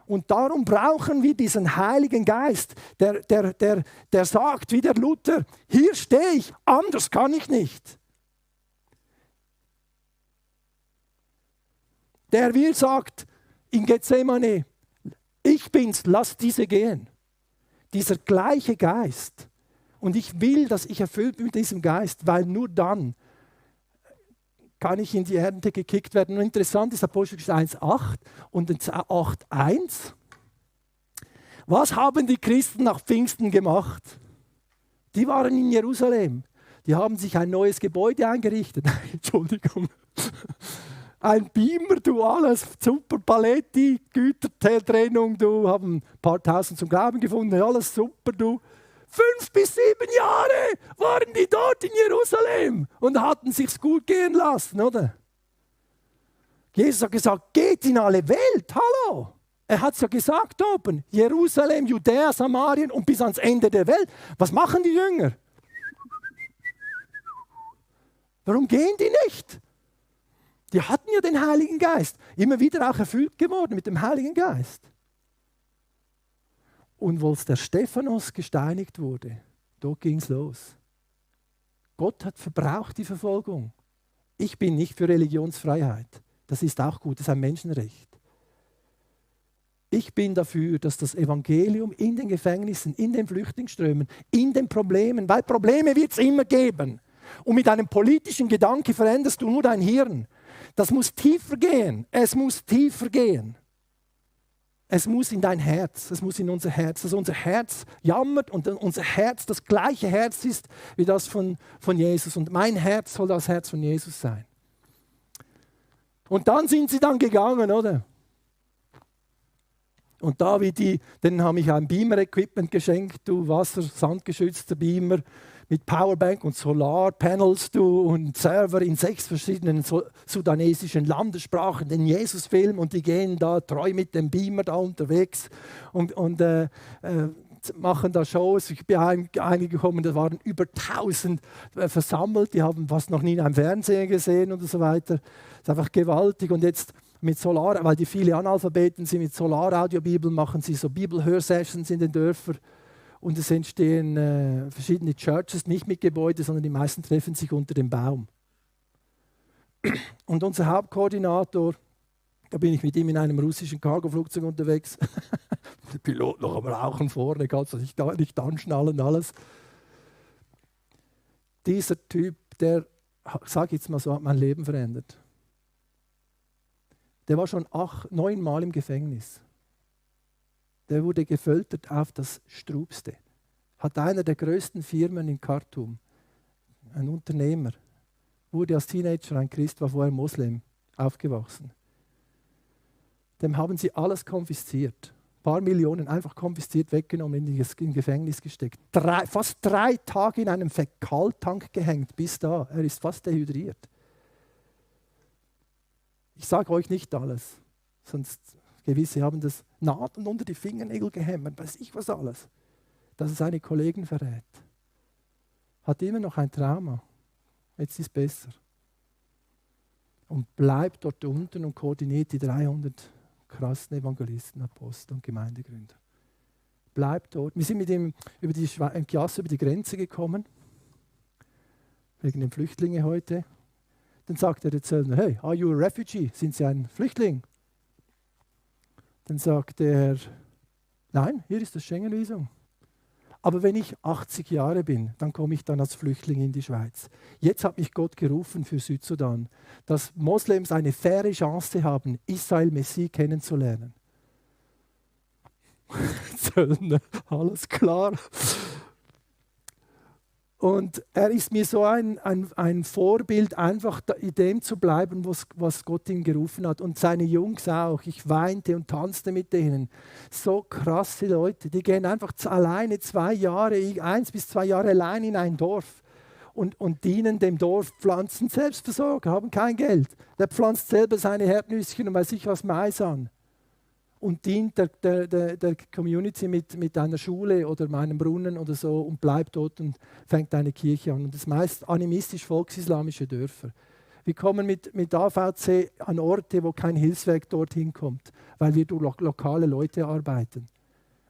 Und darum brauchen wir diesen Heiligen Geist, der sagt, wie der Luther, hier stehe ich, anders kann ich nicht. Der wie sagt in Gethsemane, ich bin's, lass diese gehen. Dieser gleiche Geist. Und ich will, dass ich erfüllt bin mit diesem Geist, weil nur dann kann ich in die Ernte gekickt werden. Und interessant ist Apostelgeschichte 1,8 und 8,1. Was haben die Christen nach Pfingsten gemacht? Die waren in Jerusalem. Die haben sich ein neues Gebäude eingerichtet. Entschuldigung. Ein Beamer, du, alles super, Paletti, Gütertrennung, du, haben ein paar Tausend zum Glauben gefunden, alles super, du. 5 bis 7 Jahre waren die dort in Jerusalem und hatten sich's gut gehen lassen, oder? Jesus hat gesagt, geht in alle Welt, hallo. Er hat es ja gesagt oben, Jerusalem, Judäa, Samarien und bis ans Ende der Welt. Was machen die Jünger? Warum gehen die nicht? Die hatten ja den Heiligen Geist, immer wieder auch erfüllt geworden mit dem Heiligen Geist. Und als der Stephanus gesteinigt wurde, dort ging es los. Gott hat verbraucht die Verfolgung. Ich bin nicht für Religionsfreiheit. Das ist auch gut, das ist ein Menschenrecht. Ich bin dafür, dass das Evangelium in den Gefängnissen, in den Flüchtlingsströmen, in den Problemen, weil Probleme wird es immer geben. Und mit einem politischen Gedanke veränderst du nur dein Hirn. Das muss tiefer gehen. Es muss tiefer gehen. Es muss in dein Herz, es muss in unser Herz, dass unser Herz jammert und unser Herz das gleiche Herz ist wie das von Jesus. Und mein Herz soll das Herz von Jesus sein. Und dann sind sie dann gegangen, oder? Und David, denen habe ich ein Beamer-Equipment geschenkt, du sandgeschützter Beamer mit Powerbank und Solarpanels, du, und Server in 6 verschiedenen sudanesischen Landessprachen, den Jesus-Film, und die gehen da treu mit dem Beamer da unterwegs und machen da Shows. Ich bin eingekommen, da waren über 1000 versammelt, die haben fast noch nie in einem Fernseher gesehen und so weiter. Das ist einfach gewaltig. Und jetzt mit Solar, weil die viele Analphabeten sind, mit Solar-Audiobibeln machen sie so Bibelhörsessions in den Dörfern. Und es entstehen verschiedene Churches, nicht mit Gebäude, sondern die meisten treffen sich unter dem Baum. Und unser Hauptkoordinator, da bin ich mit ihm in einem russischen Cargoflugzeug unterwegs. Der Pilot noch am Rauchen vorne, kannst du nicht anschnallen, alles. Dieser Typ, der, sag jetzt mal so, hat mein Leben verändert. Der war schon 9 Mal im Gefängnis. Der wurde gefoltert auf das Strubste. Hat einer der größten Firmen in Khartoum, ein Unternehmer, wurde als Teenager ein Christ, war vorher Moslem, aufgewachsen. Dem haben sie alles konfisziert. Ein paar Millionen einfach konfisziert, weggenommen, in Gefängnis gesteckt. Fast 3 Tage in einem Fäkaltank gehängt, bis da. Er ist fast dehydriert. Ich sage euch nicht alles, sonst gewisse haben das Nadeln unter die Fingernägel gehämmert, weiß ich was alles. Dass er seine Kollegen verrät. Hat immer noch ein Trauma. Jetzt ist es besser. Und bleibt dort unten und koordiniert die 300 krassen Evangelisten, Apostel und Gemeindegründer. Bleibt dort. Wir sind mit ihm über die Grenze gekommen, wegen den Flüchtlingen heute. Dann sagt der Zöllner, hey, are you a refugee? Sind Sie ein Flüchtling? Dann sagt er, nein, hier ist das Schengen-Visum. Aber wenn ich 80 Jahre bin, dann komme ich dann als Flüchtling in die Schweiz. Jetzt hat mich Gott gerufen für Südsudan, dass Moslems eine faire Chance haben, Israel Messie kennenzulernen. Zöllner, alles klar. Und er ist mir so ein Vorbild, einfach in dem zu bleiben, was Gott ihm gerufen hat. Und seine Jungs auch. Ich weinte und tanzte mit denen. So krasse Leute, die gehen einfach alleine 2 Jahre, 1 bis 2 Jahre allein in ein Dorf und dienen dem Dorf, pflanzen Selbstversorger, haben kein Geld. Der pflanzt selber seine Erdnüsschen und weiß ich was Mais an. Und dient der Community mit einer Schule oder einem Brunnen oder so und bleibt dort und fängt eine Kirche an. Und das meist animistisch-volksislamische Dörfer. Wir kommen mit AVC an Orte, wo kein Hilfswerk dorthin kommt, weil wir durch lokale Leute arbeiten.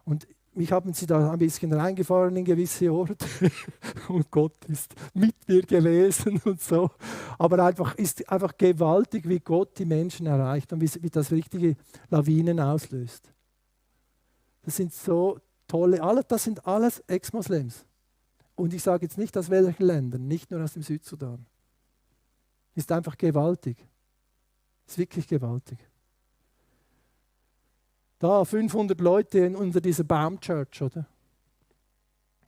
Und mich haben sie da ein bisschen reingefahren in gewisse Orte und Gott ist mit mir gewesen und so. Aber ist einfach gewaltig, wie Gott die Menschen erreicht und wie das richtige Lawinen auslöst. Das sind so tolle, das sind alles Ex-Moslems. Und ich sage jetzt nicht aus welchen Ländern, nicht nur aus dem Südsudan. Ist einfach gewaltig. Ist wirklich gewaltig. Da 500 Leute unter dieser Baumchurch, oder?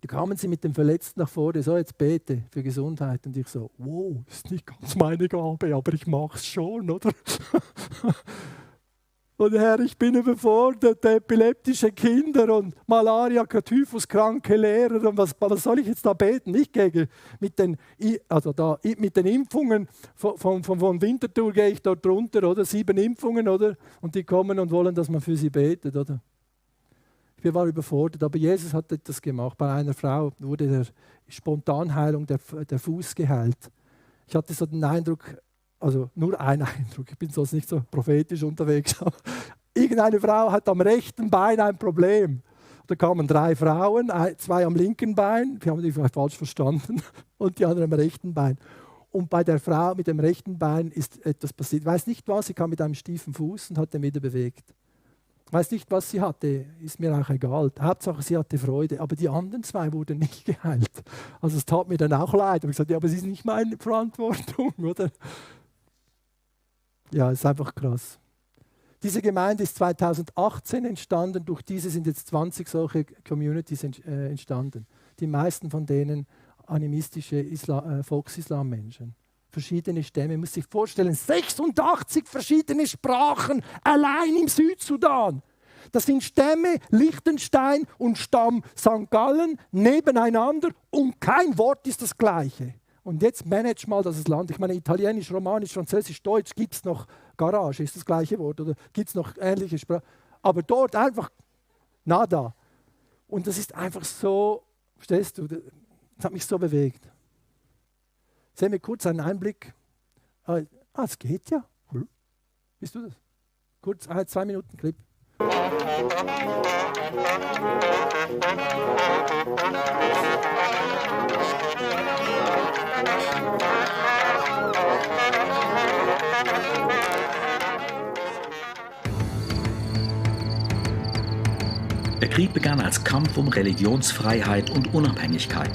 Da kamen sie mit dem Verletzten nach vorne, so jetzt bete für Gesundheit. Und ich so, wow, ist nicht ganz meine Gabe, aber ich mache es schon, oder? Und Herr, ich bin überfordert, epileptische Kinder und Malaria, Typhuskranke Lehrer. Und was soll ich jetzt da beten? Nicht gegen, mit den Impfungen von Winterthur gehe ich dort runter, oder? 7 Impfungen, oder? Und die kommen und wollen, dass man für sie betet, oder? Ich war überfordert, aber Jesus hat etwas gemacht. Bei einer Frau wurde der Spontanheilung der Fuß geheilt. Ich hatte so den Eindruck, also nur ein Eindruck, ich bin sonst nicht so prophetisch unterwegs. Irgendeine Frau hat am rechten Bein ein Problem. Da kamen 3 Frauen, 2 am linken Bein, wir haben die vielleicht falsch verstanden, und die andere am rechten Bein. Und bei der Frau mit dem rechten Bein ist etwas passiert. Ich weiß nicht was, sie kam mit einem stiefen Fuß und hat den wieder bewegt. Ich weiß nicht, was sie hatte, ist mir auch egal. Hauptsache, sie hatte Freude, aber die anderen 2 wurden nicht geheilt. Also es tat mir dann auch leid. Ich habe gesagt, ja, aber es ist nicht meine Verantwortung, oder? Ja, ist einfach krass. Diese Gemeinde ist 2018 entstanden, durch diese sind jetzt 20 solche Communities entstanden. Die meisten von denen animistische Volksislam-Menschen. Verschiedene Stämme, man muss sich vorstellen, 86 verschiedene Sprachen allein im Südsudan. Das sind Stämme Liechtenstein und Stamm St. Gallen nebeneinander und kein Wort ist das gleiche. Und jetzt manage mal das Land. Ich meine, Italienisch, Romanisch, Französisch, Deutsch, gibt es noch Garage, ist das gleiche Wort, oder gibt es noch ähnliche Sprachen? Aber dort einfach nada. Und das ist einfach so, verstehst du, das hat mich so bewegt. Sehen wir kurz einen Einblick. Es geht ja. Bist du das? Kurz, 2 Minuten Clip. Der Krieg begann als Kampf um Religionsfreiheit und Unabhängigkeit.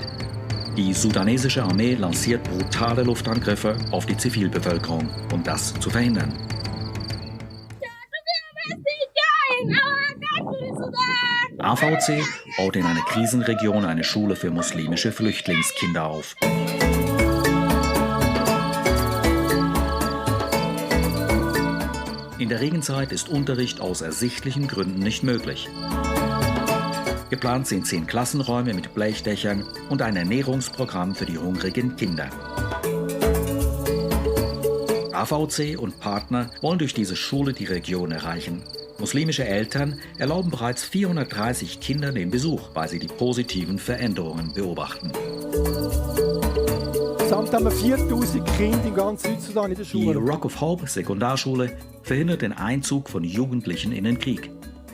Die sudanesische Armee lanciert brutale Luftangriffe auf die Zivilbevölkerung, um das zu verhindern. AVC baut in einer Krisenregion eine Schule für muslimische Flüchtlingskinder auf. In der Regenzeit ist Unterricht aus ersichtlichen Gründen nicht möglich. Geplant sind 10 Klassenräume mit Blechdächern und ein Ernährungsprogramm für die hungrigen Kinder. AVC und Partner wollen durch diese Schule die Region erreichen. Muslimische Eltern erlauben bereits 430 Kindern den Besuch, weil sie die positiven Veränderungen beobachten. Insgesamt haben wir 4000 Kinder im ganzen Südsudan in der Die Schule. Rock of Hope Sekundarschule verhindert den Einzug von Jugendlichen in den Krieg,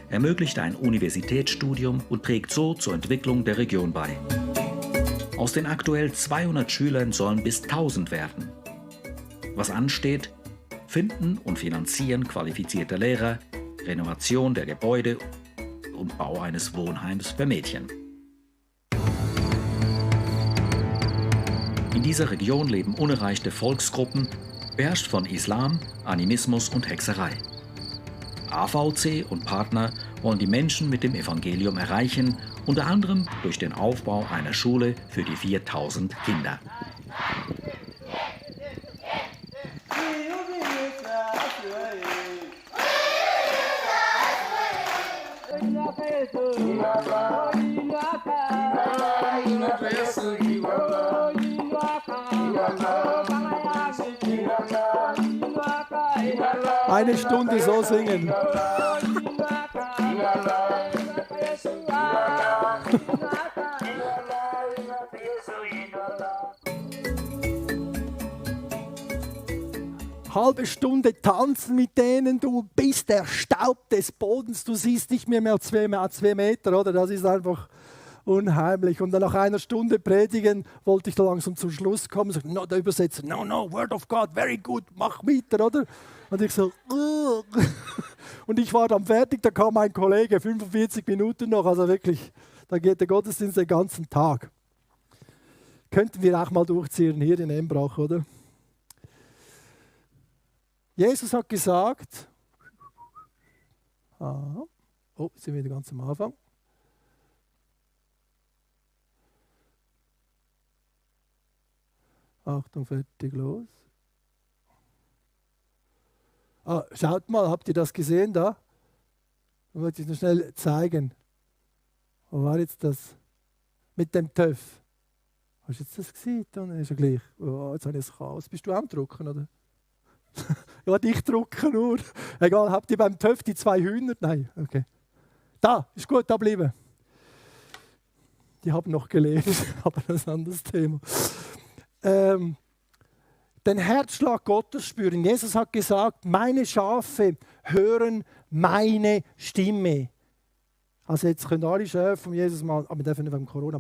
ermöglicht ein Universitätsstudium und trägt so zur Entwicklung der Region bei. Aus den aktuell 200 Schülern sollen bis 1000 werden. Was ansteht? Finden und Finanzieren qualifizierter Lehrer, Renovation der Gebäude und Bau eines Wohnheims für Mädchen. In dieser Region leben unerreichte Volksgruppen, beherrscht von Islam, Animismus und Hexerei. AVC und Partner wollen die Menschen mit dem Evangelium erreichen, unter anderem durch den Aufbau einer Schule für die 4000 Kinder. Eine Stunde so singen. Halbe Stunde tanzen mit denen, du bist der Staub des Bodens, du siehst nicht mehr als 2 Meter, oder? Das ist einfach unheimlich. Und dann nach einer Stunde predigen, wollte ich da langsam zum Schluss kommen, so, no, der Übersetzer, no, Word of God, very good, mach weiter, oder? Und ich so, und ich war dann fertig, da kam ein Kollege, 45 Minuten noch, also wirklich, da geht der Gottesdienst den ganzen Tag. Könnten wir auch mal durchziehen hier in Embrach, oder? Jesus hat gesagt, sind wir wieder ganz am Anfang. Achtung, fertig, los. Schaut mal, habt ihr das gesehen da? Ich wollte es noch schnell zeigen. Wo war jetzt das? Mit dem TÜV. Hast du jetzt das gesehen? Dann ist ja gleich. Oh, jetzt habe ich das Chaos. Bist du am Drucken, oder? Ja, ich drucke nur. Egal, habt ihr beim TÜV die 2 Hühner? Nein, okay. Da, ist gut, da bleiben. Die haben noch gelebt, aber das ist ein anderes Thema. Den Herzschlag Gottes spüren. Jesus hat gesagt, meine Schafe hören meine Stimme. Also jetzt können alle Schafe von Jesus mal, aber wir dürfen nicht wegen Corona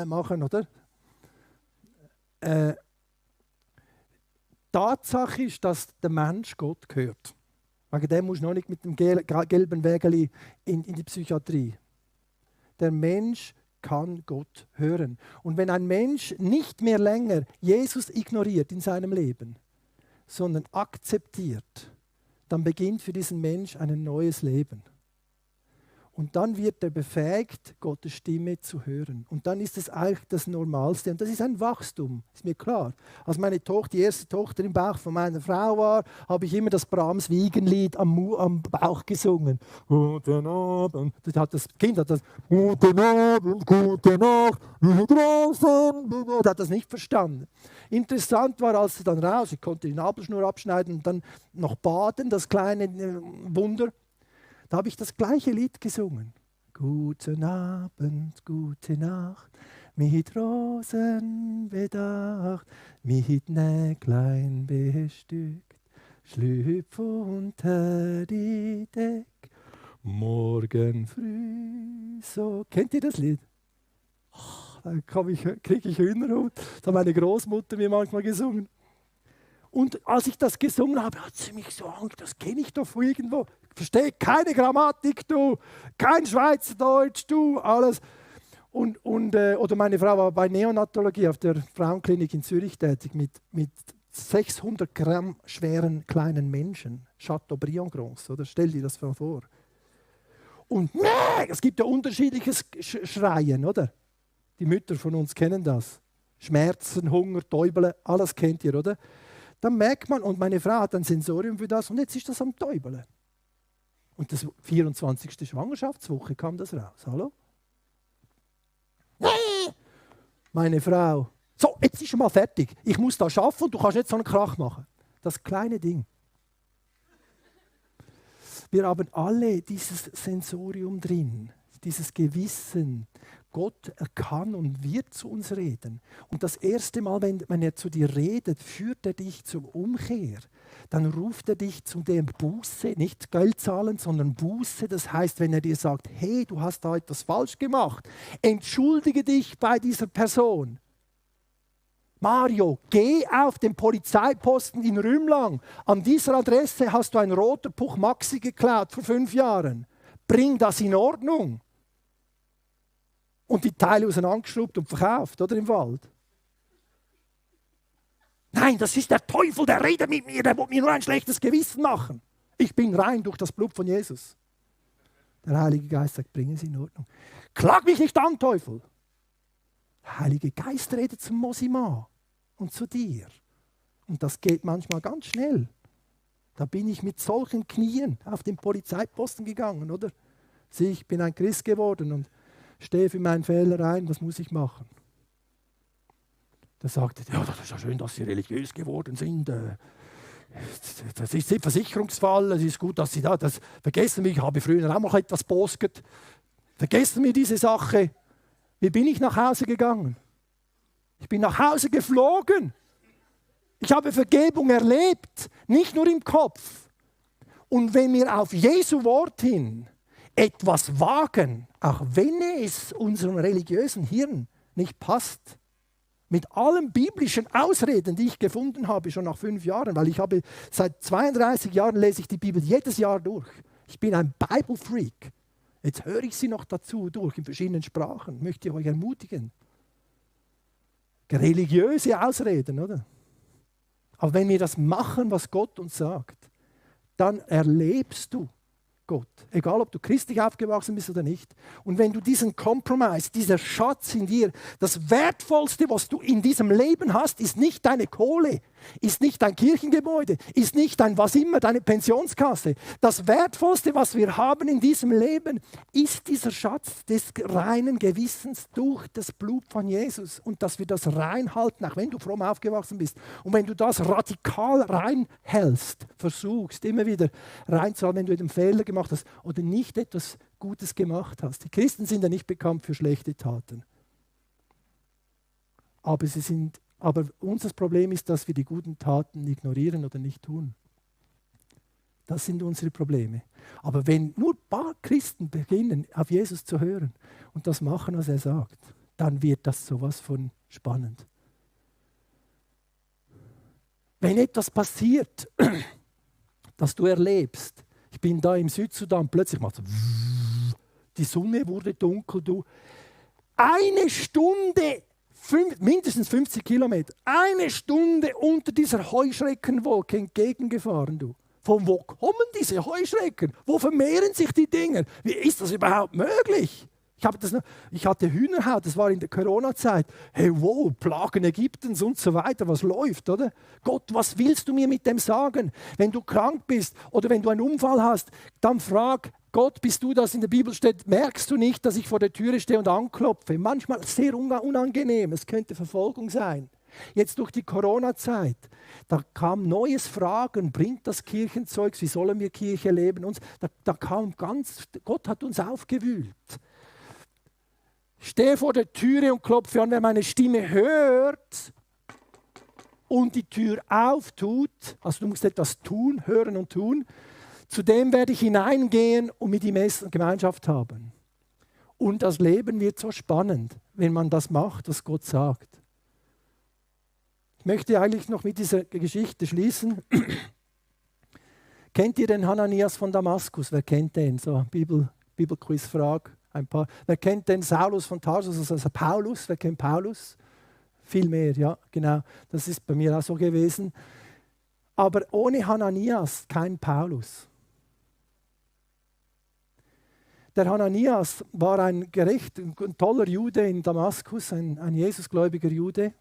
machen, oder? Tatsache ist, dass der Mensch Gott hört. Wegen dem musst du noch nicht mit dem gelben Wägeli in die Psychiatrie. Der Mensch kann Gott hören. Und wenn ein Mensch nicht mehr länger Jesus ignoriert in seinem Leben, sondern akzeptiert, dann beginnt für diesen Mensch ein neues Leben. Und dann wird er befähigt, Gottes Stimme zu hören. Und dann ist es eigentlich das Normalste. Und das ist ein Wachstum, ist mir klar. Als meine Tochter, die erste Tochter im Bauch von meiner Frau war, habe ich immer das Brahms Wiegenlied am Bauch gesungen. Guten Abend. Das Kind hat das Guten Abend, gute Nacht, draußen. Hat das nicht verstanden. Interessant war, als sie dann raus, ich konnte die Nabelschnur abschneiden und dann noch baden, das kleine Wunder. Da habe ich das gleiche Lied gesungen. Guten Abend, gute Nacht, mit Rosen bedacht, mit Näglein bestückt, schlüpf unter die Deck, morgen früh so. Kennt ihr das Lied? Oh, da kriege ich Hühnerhut. Das hat meine Großmutter mir manchmal gesungen. Und als ich das gesungen habe, hat sie mich so angeschaut, das kenne ich doch von irgendwo. Ich verstehe keine Grammatik, du, kein Schweizerdeutsch, du, alles. Oder meine Frau war bei Neonatologie auf der Frauenklinik in Zürich tätig mit 600 Gramm schweren kleinen Menschen. Chateaubriand groß, oder? Stell dir das mal vor. Und es gibt ja unterschiedliches Schreien, oder? Die Mütter von uns kennen das. Schmerzen, Hunger, Täubeln, alles kennt ihr, oder? Dann merkt man, und meine Frau hat ein Sensorium für das, und jetzt ist das am Täubeln. Und das 24. Schwangerschaftswoche kam das raus. Hallo? Meine Frau, so, jetzt ist schon mal fertig. Ich muss da arbeiten und du kannst nicht so einen Krach machen. Das kleine Ding. Wir haben alle dieses Sensorium drin, dieses Gewissen. Gott kann und wird zu uns reden. Und das erste Mal, wenn er zu dir redet, führt er dich zur Umkehr. Dann ruft er dich zu der Buße, nicht Geld zahlen, sondern Buße. Das heißt, wenn er dir sagt, hey, du hast da etwas falsch gemacht, entschuldige dich bei dieser Person. Mario, geh auf den Polizeiposten in Rümlang. An dieser Adresse hast du ein roter Puch Maxi geklaut vor 5 Jahren. Bring das in Ordnung. Und die Teile auseinandergeschraubt und verkauft, oder im Wald. Nein, das ist der Teufel, der redet mit mir, der will mir nur ein schlechtes Gewissen machen. Ich bin rein durch das Blut von Jesus. Der Heilige Geist sagt, bring es in Ordnung. Klag mich nicht an, Teufel. Der Heilige Geist redet zum Mosima und zu dir. Und das geht manchmal ganz schnell. Da bin ich mit solchen Knien auf den Polizeiposten gegangen, oder? Sieh, ich bin ein Christ geworden und stehe für meinen Fehler ein, was muss ich machen? Da sagte er, ja, das ist ja schön, dass Sie religiös geworden sind. Das ist ein Versicherungsfall, es ist gut, dass Sie das vergessen. Ich habe früher auch mal etwas bosget. Vergessen wir diese Sache. Wie bin ich nach Hause gegangen? Ich bin nach Hause geflogen. Ich habe Vergebung erlebt, nicht nur im Kopf. Und wenn wir auf Jesu Wort hin etwas wagen, auch wenn es unserem religiösen Hirn nicht passt, mit allen biblischen Ausreden, die ich gefunden habe, schon nach 5 Jahren, weil ich habe seit 32 Jahren lese ich die Bibel jedes Jahr durch. Ich bin ein Bible-Freak. Jetzt höre ich sie noch dazu durch in verschiedenen Sprachen. Möchte ich euch ermutigen. Religiöse Ausreden, oder? Aber wenn wir das machen, was Gott uns sagt, dann erlebst du Gott. Egal, ob du christlich aufgewachsen bist oder nicht. Und wenn du diesen Compromise, dieser Schatz in dir, das Wertvollste, was du in diesem Leben hast, ist nicht deine Kohle, ist nicht dein Kirchengebäude, ist nicht dein was immer, deine Pensionskasse. Das Wertvollste, was wir haben in diesem Leben, ist dieser Schatz des reinen Gewissens durch das Blut von Jesus. Und dass wir das reinhalten, auch wenn du fromm aufgewachsen bist. Und wenn du das radikal reinhältst, versuchst, immer wieder reinzuhalten, wenn du einen Fehler gemacht hast oder nicht etwas Gutes gemacht hast. Die Christen sind ja nicht bekannt für schlechte Taten. Aber unser Problem ist, dass wir die guten Taten ignorieren oder nicht tun. Das sind unsere Probleme. Aber wenn nur ein paar Christen beginnen, auf Jesus zu hören und das machen, was er sagt, dann wird das sowas von spannend. Wenn etwas passiert, das du erlebst, ich bin da im Südsudan, plötzlich macht es so, die Sonne wurde dunkel, du. 1 Stunde, mindestens 50 Kilometer, 1 Stunde unter dieser Heuschreckenwolke entgegengefahren, du. Von wo kommen diese Heuschrecken? Wo vermehren sich die Dinger? Wie ist das überhaupt möglich? Ich hatte Hühnerhaut, das war in der Corona-Zeit. Hey, wow, Plagen Ägyptens und so weiter, was läuft, oder? Gott, was willst du mir mit dem sagen? Wenn du krank bist oder wenn du einen Unfall hast, dann frag Gott, bist du das in der Bibel steht, merkst du nicht, dass ich vor der Türe stehe und anklopfe? Manchmal sehr unangenehm, es könnte Verfolgung sein. Jetzt durch die Corona-Zeit, da kam neues Fragen, bringt das Kirchenzeug, wie sollen wir Kirche leben? Da kam Gott hat uns aufgewühlt. Stehe vor der Türe und klopfe an, wer meine Stimme hört und die Tür auftut, also du musst etwas tun, hören und tun, zu dem werde ich hineingehen und mit ihm Gemeinschaft haben. Und das Leben wird so spannend, wenn man das macht, was Gott sagt. Ich möchte eigentlich noch mit dieser Geschichte schließen. Kennt ihr den Hananias von Damaskus? Wer kennt den? So, Bibelquiz-Frage. Ein paar. Wer kennt den Saulus von Tarsus, also Paulus? Wer kennt Paulus? Viel mehr, ja, genau. Das ist bei mir auch so gewesen. Aber ohne Hananias kein Paulus. Der Hananias war ein toller Jude in Damaskus, ein Jesusgläubiger Jude.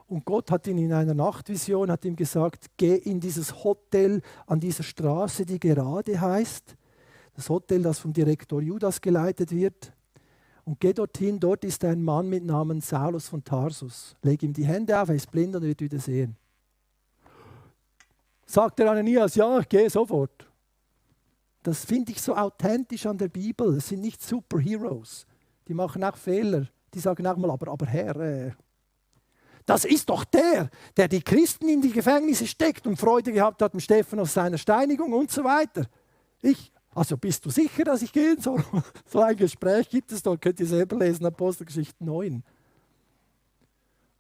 Und Gott hat ihn in einer Nachtvision hat ihm gesagt, geh in dieses Hotel an dieser Straße, die gerade heißt. Das Hotel, das vom Direktor Judas geleitet wird. Und geh dorthin, dort ist ein Mann mit Namen Saulus von Tarsus. Leg ihm die Hände auf, er ist blind und er wird wieder sehen. Sagt der Ananias, ja, ich gehe sofort. Das finde ich so authentisch an der Bibel. Es sind nicht Superheroes. Die machen auch Fehler. Die sagen auch mal, aber Herr, das ist doch der die Christen in die Gefängnisse steckt und Freude gehabt hat mit Stephanus seiner Steinigung und so weiter. Also bist du sicher, dass ich gehen soll? So ein Gespräch gibt es dort, könnt ihr selber lesen, Apostelgeschichte 9.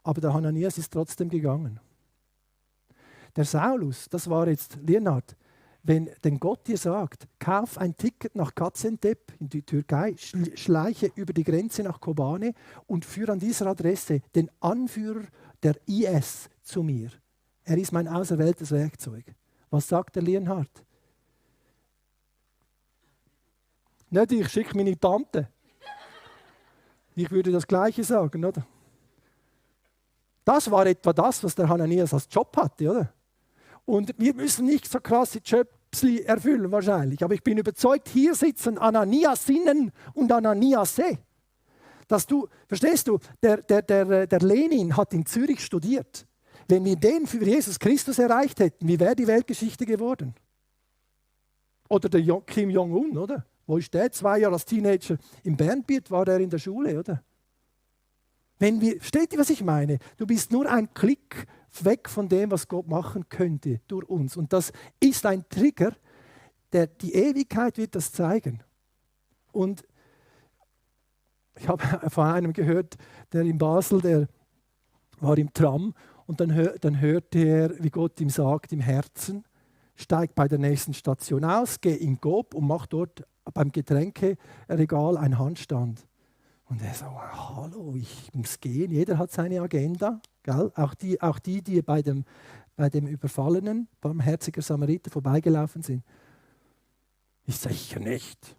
Aber der Hananias ist trotzdem gegangen. Der Saulus, das war jetzt Leonhard, wenn denn Gott dir sagt, kauf ein Ticket nach Gaziantep in die Türkei, schleiche über die Grenze nach Kobane und führe an dieser Adresse den Anführer der IS zu mir. Er ist mein auserwähltes Werkzeug. Was sagt der Leonhard? Nicht, ich schicke meine Tante. Ich würde das Gleiche sagen, oder? Das war etwa das, was der Hananias als Job hatte, oder? Und wir müssen nicht so krasse Jobs erfüllen wahrscheinlich, aber ich bin überzeugt, hier sitzen Ananiasinnen und Ananiase. Verstehst du, der Lenin hat in Zürich studiert. Wenn wir den für Jesus Christus erreicht hätten, wie wäre die Weltgeschichte geworden? Oder der Kim Jong-un, oder? Wo ist der? 2 Jahre als Teenager im Bernbiet war er in der Schule, oder? Versteht ihr, was ich meine? Du bist nur ein Klick weg von dem, was Gott machen könnte durch uns. Und das ist ein Trigger, die Ewigkeit wird das zeigen. Und ich habe von einem gehört, der in Basel, der war im Tram und dann hörte er, wie Gott ihm sagt, im Herzen, steig bei der nächsten Station aus, geh in Coop und mach dort beim Getränkeregal einen Handstand. Und er so, hallo, ich muss gehen. Jeder hat seine Agenda. Gell? Auch die bei dem Überfallenen, barmherziger Samariter, vorbeigelaufen sind. Ich sicher nicht.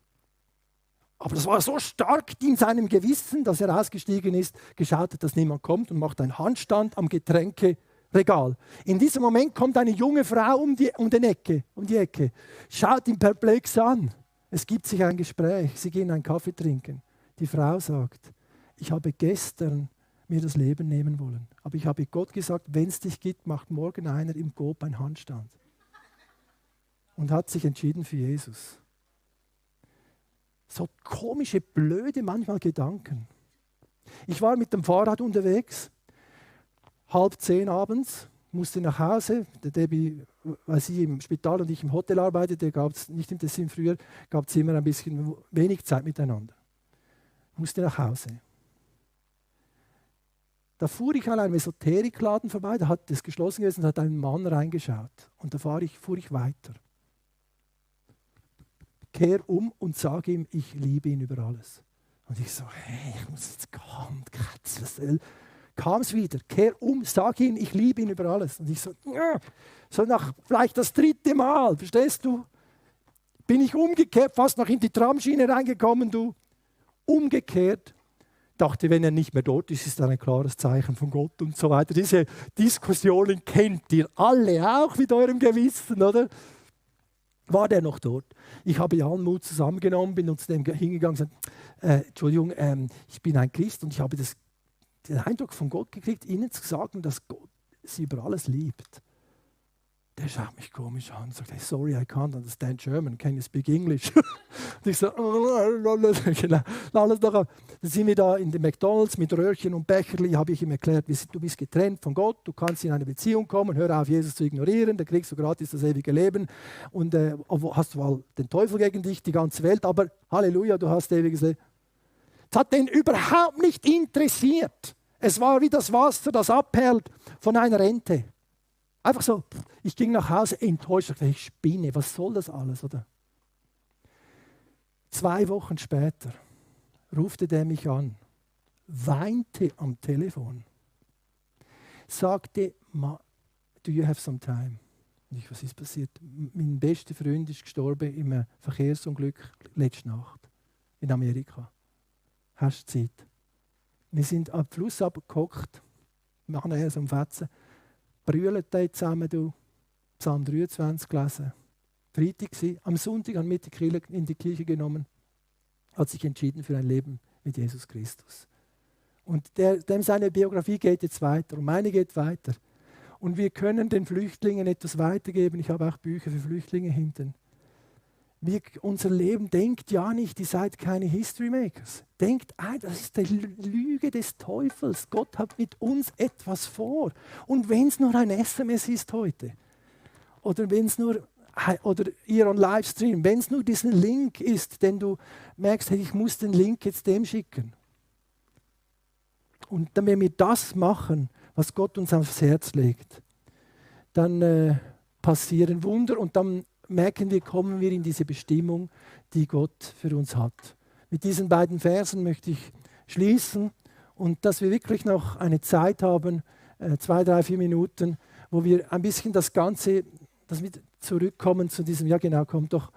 Aber das war so stark in seinem Gewissen, dass er ausgestiegen ist, geschaut hat, dass niemand kommt und macht einen Handstand am Getränkeregal. In diesem Moment kommt eine junge Frau um die Ecke, schaut ihn perplex an. Es gibt sich ein Gespräch, sie gehen einen Kaffee trinken. Die Frau sagt, ich habe gestern mir das Leben nehmen wollen, aber ich habe Gott gesagt, wenn es dich gibt, macht morgen einer im Coop einen Handstand. Und hat sich entschieden für Jesus. So komische, blöde manchmal Gedanken. Ich war mit dem Fahrrad unterwegs, 9:30 abends, musste nach Hause. Der Debbie, weil sie im Spital und ich im Hotel arbeitete, gab es nicht im Tessin früher, gab es immer ein bisschen wenig Zeit miteinander. Musste nach Hause. Da fuhr ich an einem Esoterikladen vorbei, da hat es geschlossen gewesen, da hat ein Mann reingeschaut. Und da fuhr ich weiter. Kehr um und sage ihm, ich liebe ihn über alles. Und ich so, hey, ich muss jetzt kam es wieder. Kehr um, sag ihn, ich liebe ihn über alles. Und ich so, ja. So nach vielleicht das 3. Mal, verstehst du? Bin ich umgekehrt, fast noch in die Tramschiene reingekommen, du. Umgekehrt. Dachte, wenn er nicht mehr dort ist, ist das ein klares Zeichen von Gott und so weiter. Diese Diskussionen kennt ihr alle auch mit eurem Gewissen, oder? War der noch dort? Ich habe allen Mut zusammengenommen, bin zu dem hingegangen und gesagt, Entschuldigung, ich bin ein Christ und ich habe den Eindruck von Gott gekriegt, Ihnen zu sagen, dass Gott Sie über alles liebt. Der schaut mich komisch an und sagt, hey, sorry, I can't understand German, can you speak English? Und ich so, genau, alles nachher. Dann sind wir da in den McDonalds mit Röhrchen und Becherli, habe ich ihm erklärt, du bist getrennt von Gott, du kannst in eine Beziehung kommen, hör auf, Jesus zu ignorieren, dann kriegst du gratis das ewige Leben und hast du mal den Teufel gegen dich, die ganze Welt, aber Halleluja, du hast ewiges Leben. Das hat den überhaupt nicht interessiert. Es war wie das Wasser, das abperlt von einer Ente. Einfach so, ich ging nach Hause enttäuscht, ich spinne, was soll das alles, oder? 2 Wochen später rufte der mich an, weinte am Telefon, sagte, do you have some time? Und ich, was ist passiert? Mein bester Freund ist gestorben im Verkehrsunglück letzte Nacht in Amerika. Hast du Zeit? Wir sind am Fluss abgehockt, machen nachher so einen Fetzen, brüllen da zusammen, du, Psalm 23 gelesen. Freitag war, am Sonntag haben wir in die Kirche genommen, hat sich entschieden für ein Leben mit Jesus Christus. Und dem seine Biografie geht jetzt weiter und meine geht weiter. Und wir können den Flüchtlingen etwas weitergeben. Ich habe auch Bücher für Flüchtlinge hinten. Unser Leben, denkt ja nicht, ihr seid keine History Makers. Denkt, das ist die Lüge des Teufels. Gott hat mit uns etwas vor. Und wenn es nur ein SMS ist heute, oder wenn es nur, oder ihr on Livestream, wenn es nur diesen Link ist, den du merkst, hey, ich muss den Link jetzt dem schicken. Und dann, wenn wir das machen, was Gott uns aufs Herz legt, dann passieren Wunder und dann merken wir, kommen wir in diese Bestimmung, die Gott für uns hat. Mit diesen beiden Versen möchte ich schließen und dass wir wirklich noch eine Zeit haben, 2, 3, 4 Minuten, wo wir ein bisschen das Ganze, dass wir zurückkommen zu diesem, ja genau, kommt doch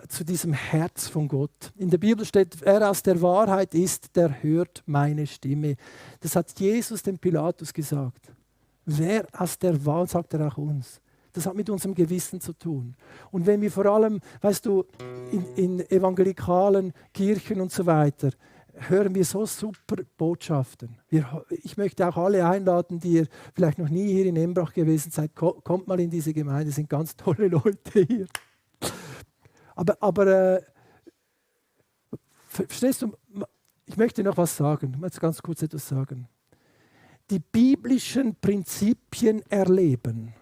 zu diesem Herz von Gott. In der Bibel steht, wer aus der Wahrheit ist, der hört meine Stimme. Das hat Jesus dem Pilatus gesagt. Wer aus der Wahrheit, sagt er auch uns. Das hat mit unserem Gewissen zu tun. Und wenn wir vor allem, weißt du, in evangelikalen Kirchen und so weiter, hören wir so super Botschaften. Ich möchte auch alle einladen, die ihr vielleicht noch nie hier in Embrach gewesen seid, kommt mal in diese Gemeinde, es sind ganz tolle Leute hier. Aber verstehst du, ich möchte noch was sagen, ich möchte ganz kurz etwas sagen. Die biblischen Prinzipien erleben.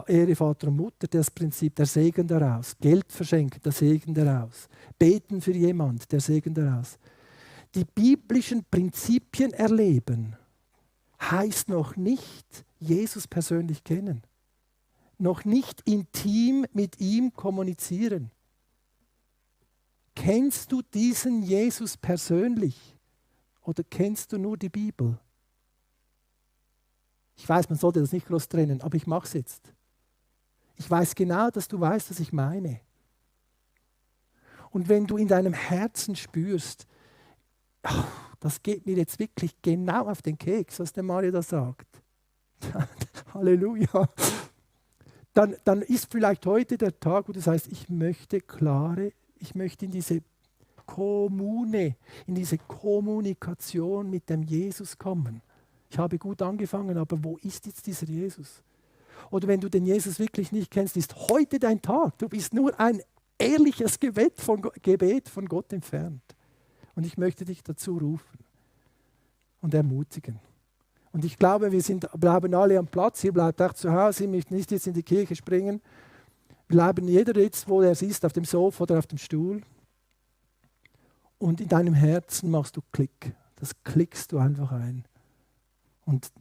Ehre Vater und Mutter, das Prinzip, der Segen daraus. Geld verschenken, der Segen daraus. Beten für jemand, der Segen daraus. Die biblischen Prinzipien erleben heißt noch nicht Jesus persönlich kennen. Noch nicht intim mit ihm kommunizieren. Kennst du diesen Jesus persönlich oder kennst du nur die Bibel? Ich weiß, man sollte das nicht groß trennen, aber ich mache es jetzt. Ich weiß genau, dass du weißt, was ich meine. Und wenn du in deinem Herzen spürst, das geht mir jetzt wirklich genau auf den Keks, was der Mario da sagt. Halleluja. Dann ist vielleicht heute der Tag, wo du sagst, ich möchte in diese Kommune, in diese Kommunikation mit dem Jesus kommen. Ich habe gut angefangen, aber wo ist jetzt dieser Jesus? Oder wenn du den Jesus wirklich nicht kennst, ist heute dein Tag. Du bist nur ein ehrliches Gebet von Gott entfernt. Und ich möchte dich dazu rufen und ermutigen. Und ich glaube, wir bleiben alle am Platz. Ihr bleibt auch zu Hause, ihr müsst nicht jetzt in die Kirche springen. Wir bleiben jeder jetzt, wo er ist, auf dem Sofa oder auf dem Stuhl. Und in deinem Herzen machst du Klick. Das klickst du einfach ein. Und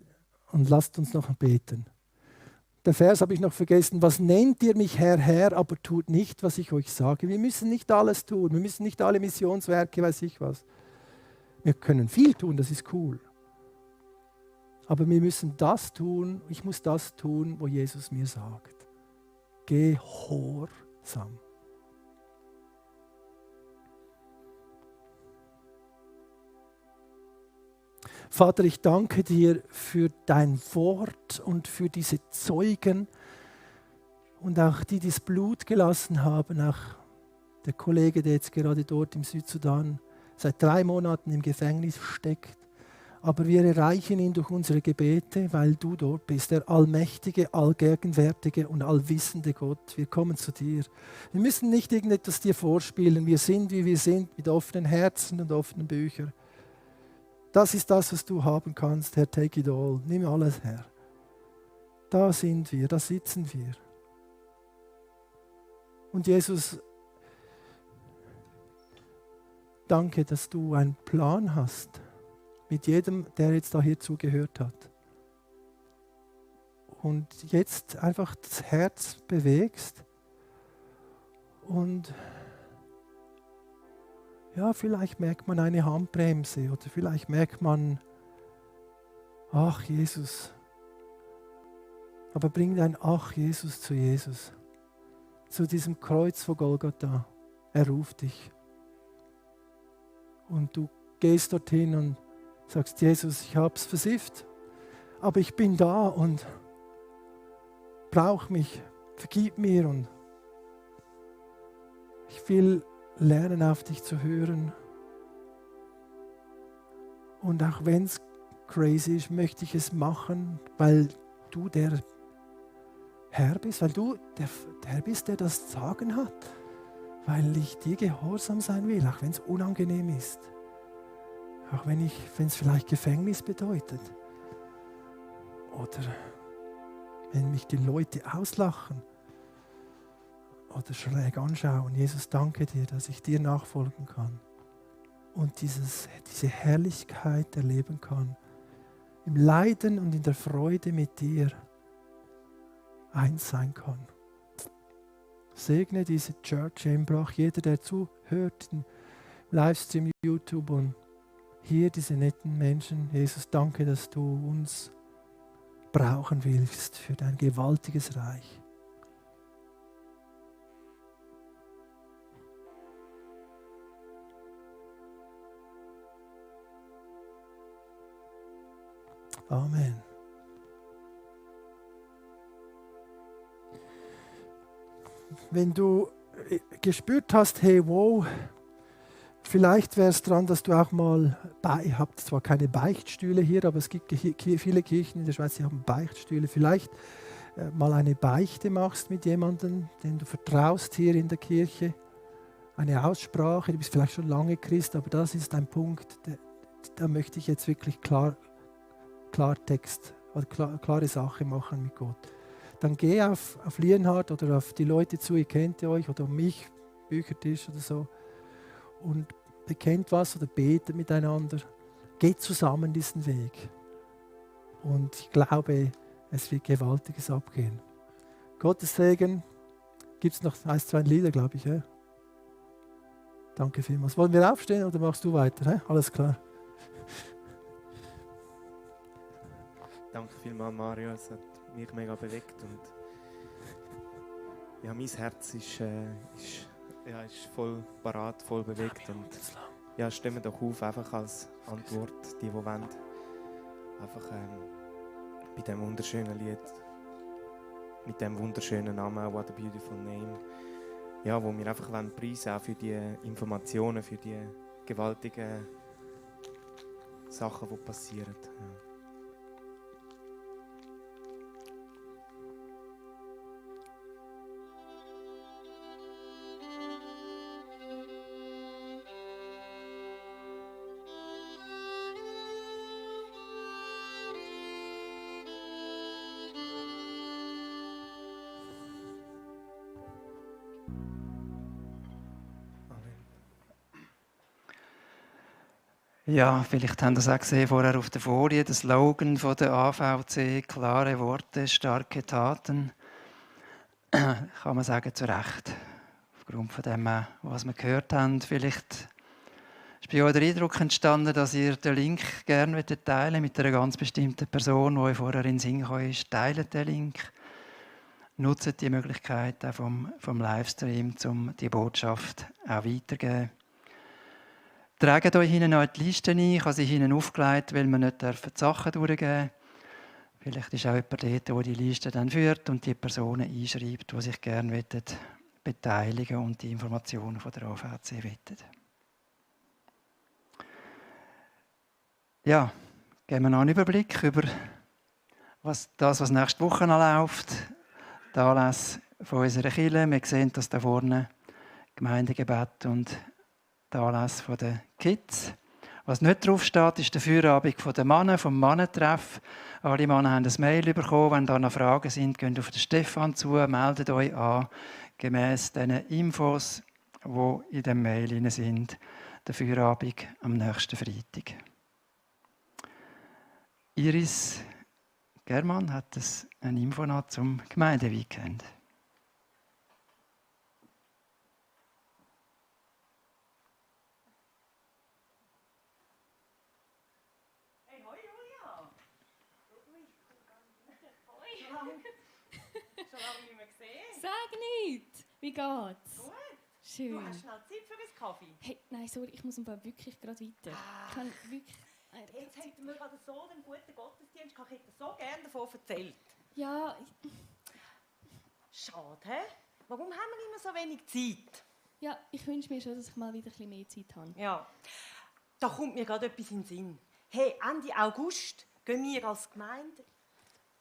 lasst uns noch beten. Der Vers habe ich noch vergessen. Was nennt ihr mich Herr, Herr, aber tut nicht, was ich euch sage. Wir müssen nicht alles tun. Wir müssen nicht alle Missionswerke, weiß ich was. Wir können viel tun, das ist cool. Aber wir müssen das tun, ich muss das tun, wo Jesus mir sagt. Gehorsam. Vater, ich danke dir für dein Wort und für diese Zeugen und auch die, die das Blut gelassen haben, auch der Kollege, der jetzt gerade dort im Südsudan seit 3 Monaten im Gefängnis steckt. Aber wir erreichen ihn durch unsere Gebete, weil du dort bist, der allmächtige, allgegenwärtige und allwissende Gott. Wir kommen zu dir. Wir müssen nicht irgendetwas dir vorspielen. Wir sind, wie wir sind, mit offenen Herzen und offenen Büchern. Das ist das, was du haben kannst, Herr. Take it all. Nimm alles, Herr. Da sind wir, da sitzen wir. Und Jesus, danke, dass du einen Plan hast mit jedem, der jetzt da hier zugehört hat. Und jetzt einfach das Herz bewegst und ja, vielleicht merkt man eine Handbremse oder vielleicht merkt man, ach Jesus. Aber bring dein Ach Jesus zu Jesus, zu diesem Kreuz vor Golgatha. Er ruft dich. Und du gehst dorthin und sagst, Jesus, ich habe es versifft, aber ich bin da und brauche mich, vergib mir und ich will lernen, auf dich zu hören. Und auch wenn es crazy ist, möchte ich es machen, weil du der Herr bist, weil du der Herr bist, der das Sagen hat, weil ich dir gehorsam sein will, auch wenn es unangenehm ist. Auch wenn es vielleicht Gefängnis bedeutet. Oder wenn mich die Leute auslachen oder schräg anschauen. Jesus, danke dir, dass ich dir nachfolgen kann und diese Herrlichkeit erleben kann. Im Leiden und in der Freude mit dir eins sein kann. Segne diese Church Embrach, jeder, der zuhört, im Livestream, YouTube und hier diese netten Menschen. Jesus, danke, dass du uns brauchen willst für dein gewaltiges Reich. Amen. Wenn du gespürt hast, hey, wow, vielleicht wäre es dran, dass du auch mal, ihr habt zwar keine Beichtstühle hier, aber es gibt viele Kirchen in der Schweiz, die haben Beichtstühle. Vielleicht mal eine Beichte machst mit jemandem, den du vertraust hier in der Kirche. Eine Aussprache, du bist vielleicht schon lange Christ, aber das ist ein Punkt, da möchte ich jetzt wirklich Klartext oder klare Sache machen mit Gott. Dann geh auf Lienhard oder auf die Leute zu, ihr kennt euch, oder mich, Büchertisch oder so, und bekennt was oder betet miteinander. Geht zusammen diesen Weg. Und ich glaube, es wird Gewaltiges abgehen. Gottes Segen. Gibt es noch 1, 2 Lieder, glaube ich. Ja? Danke vielmals. Wollen wir aufstehen oder machst du weiter? Ja? Alles klar. Danke vielmals, Mario. Es hat mich mega bewegt. Und ja, mein Herz ist voll parat, voll bewegt. Und ja, stimmen doch auf, einfach als Antwort, die wollen. Einfach bei diesem wunderschönen Lied, mit dem wunderschönen Namen, What a Beautiful Name. Ja, wo wir einfach preisen auch für die Informationen, für die gewaltigen Sachen, die passieren. Ja. Ja, vielleicht haben Sie es auch gesehen vorher auf der Folie, der Slogan von der AVC, klare Worte, starke Taten. Kann man sagen, zu Recht. Aufgrund von dem, was wir gehört haben, vielleicht Es ist bei euch der Eindruck entstanden, dass ihr den Link gerne teilen mit einer ganz bestimmten Person, die euch vorher in den Sinn gekommen ist. Teilt den Link. Nutzt die Möglichkeit auch vom Livestream, um die Botschaft auch weiterzugeben. Tragt euch hinten noch die Liste ein. Ich habe sie hinten aufgelegt, weil wir nicht die Sachen durchgeben dürfen. Vielleicht ist auch jemand dort, der die Liste dann führt und die Personen einschreibt, die sich gerne beteiligen und die Informationen von der AVC wollen. Ja, geben wir noch einen Überblick über was nächste Woche noch läuft. Die Anlässe von unserer Kirche. Wir sehen, dass da vorne Gemeindegebet und die Anlässe der Kids. Was nicht drauf steht, ist der Feierabend der Männer, vom Mannentreff. Alle Männer haben ein Mail bekommen. Wenn da noch Fragen sind, geht auf den Stefan zu, meldet euch an, gemäss den Infos, die in dem Mail sind. Der Feierabend am nächsten Freitag. Iris Germann hat eine Info noch zum Gemeindeweekend. Hey, hoi Julia! Schon lange nicht mehr gesehen. Sag nicht! Wie geht's? Gut. Schön. Du hast schnell Zeit für einen Kaffee. Hey, nein, sorry, ich muss im Fall wirklich gerade weiter. Ich kann wirklich... Jetzt hätten wir gerade so einen guten Gottesdienst gehabt. Ich hätte so gerne davon erzählt. Ja, Schade, hä? Warum haben wir immer so wenig Zeit? ja, ich wünsche mir schon, dass ich mal wieder ein bisschen mehr Zeit habe. Ja, da kommt mir gerade etwas in den Sinn. Hey, Ende August gehen wir als Gemeinde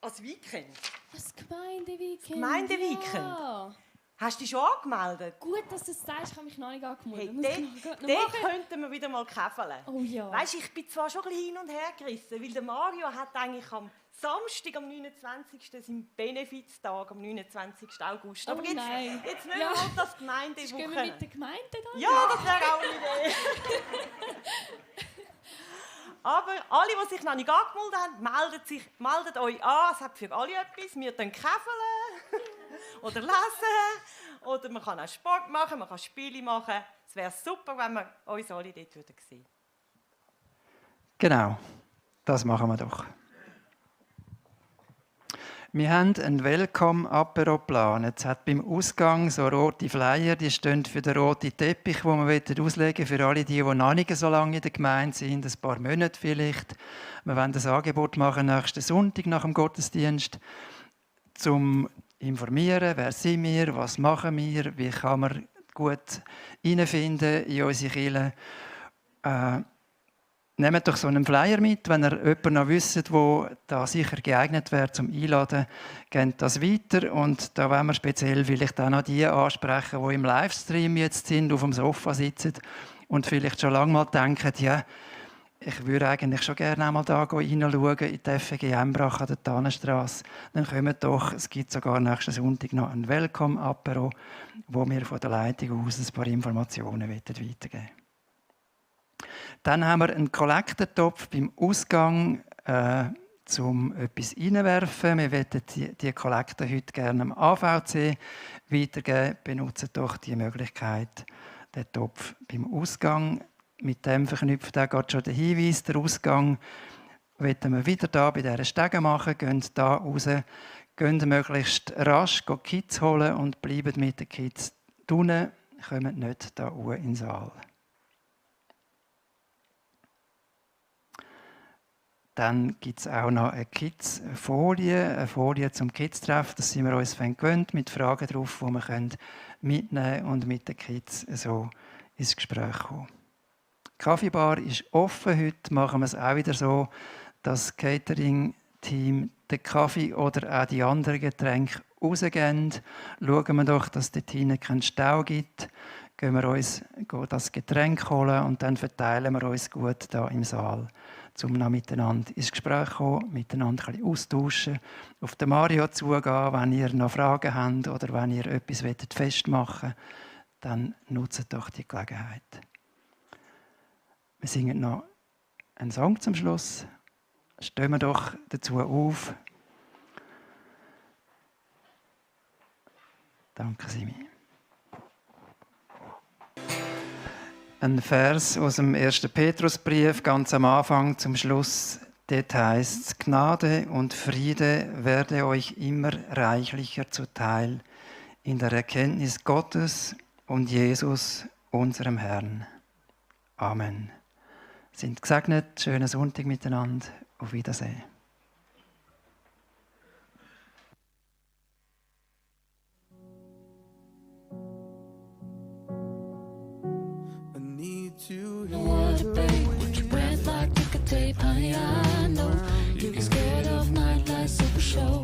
als Weekend. Das Gemeindeweekend. Gemeindeweekend? Ja. Hast du dich schon angemeldet? Gut, dass du es sagst, ich habe mich noch nicht angemeldet. Hey, Muss ich gerade noch dort machen? könnten wir wieder mal käfeln. Oh ja. Weisst, ich bin zwar schon ein bisschen hin und her gerissen, weil der Mario hat eigentlich am Samstag, am 29. seinen Benefiztag, am 29. August. Aber Oh jetzt nein. nehmen wir Ja. mal das Gehen wir mit Gemeindewoche. der Gemeinde dann? Ja, das wäre auch eine Idee. Aber alle, die sich noch nicht angemeldet haben, meldet euch an. Es hat für alle etwas. Wir können käfeln oder lesen. Oder man kann auch Sport machen, man kann Spiele machen. Es wäre super, wenn wir uns alle dort sehen würden. Genau, das machen wir doch. Wir haben einen Welcome-Apero geplant. Es hat beim Ausgang so rote Flyer, die stehen für den roten Teppich, den wir auslegen wollen, für alle die noch nicht so lange in der Gemeinde sind, ein paar Monate vielleicht. Wir wollen das Angebot machen nächsten Sonntag nach dem Gottesdienst, zum informieren, wer sind wir, was machen wir, wie kann man gut hineinfinden in unsere Kirche. Nehmt doch so einen Flyer mit, wenn ihr jemanden noch wisst, der da sicher geeignet wäre zum Einladen, gebt das weiter. Und da wollen wir speziell vielleicht auch noch die ansprechen, die im Livestream jetzt sind, auf dem Sofa sitzen und vielleicht schon lange mal denken, ja, ich würde eigentlich schon gerne einmal da reinschauen in die FG Embrach an der Tannenstrasse. Dann kommt doch, es gibt sogar nächsten Sonntag noch ein Welcome-Apero, wo wir von der Leitung aus ein paar Informationen weitergeben wollen. Dann haben wir einen Kollektortopf beim Ausgang, um etwas reinwerfen. Wir möchten die Kollekte heute gerne am AVC weitergeben. Benutzt doch die Möglichkeit, den Topf beim Ausgang. Mit dem verknüpft auch gerade schon der Hinweis, der Ausgang wollen wir wieder da bei dieser Stege machen. Gehen da raus, gehen möglichst rasch die Kids holen und bleiben mit den Kids drinnen, kommen nicht da in den Saal. Dann gibt es auch noch eine Folie zum Kids-Treff. Das sind wir uns gewöhnt, mit Fragen drauf, die wir mitnehmen können und mit den Kids so ins Gespräch kommen. Die Kaffeebar ist offen. Heute machen wir es auch wieder so, dass das Catering-Team den Kaffee oder auch die anderen Getränke rausgeben. Schauen wir doch, dass es dort hinten keinen Stau gibt. Gehen wir uns das Getränk holen und dann verteilen wir uns gut hier im Saal, um noch miteinander ins Gespräch zu kommen, miteinander ein bisschen austauschen, auf den Mario zugehen, wenn ihr noch Fragen habt oder wenn ihr etwas festmachen wollt, dann nutzt doch die Gelegenheit. Wir singen noch einen Song zum Schluss. Stehen wir doch dazu auf. Danke, Simi. ein Vers aus dem 1. Petrusbrief, ganz am Anfang zum Schluss. Dort heißt es: Gnade und Friede werde euch immer reichlicher zuteil in der Erkenntnis Gottes und Jesus, unserem Herrn. Amen. Sind gesegnet, schönen Sonntag miteinander. Auf Wiedersehen. Tape, honey, I know you get scared of nightlights of a show.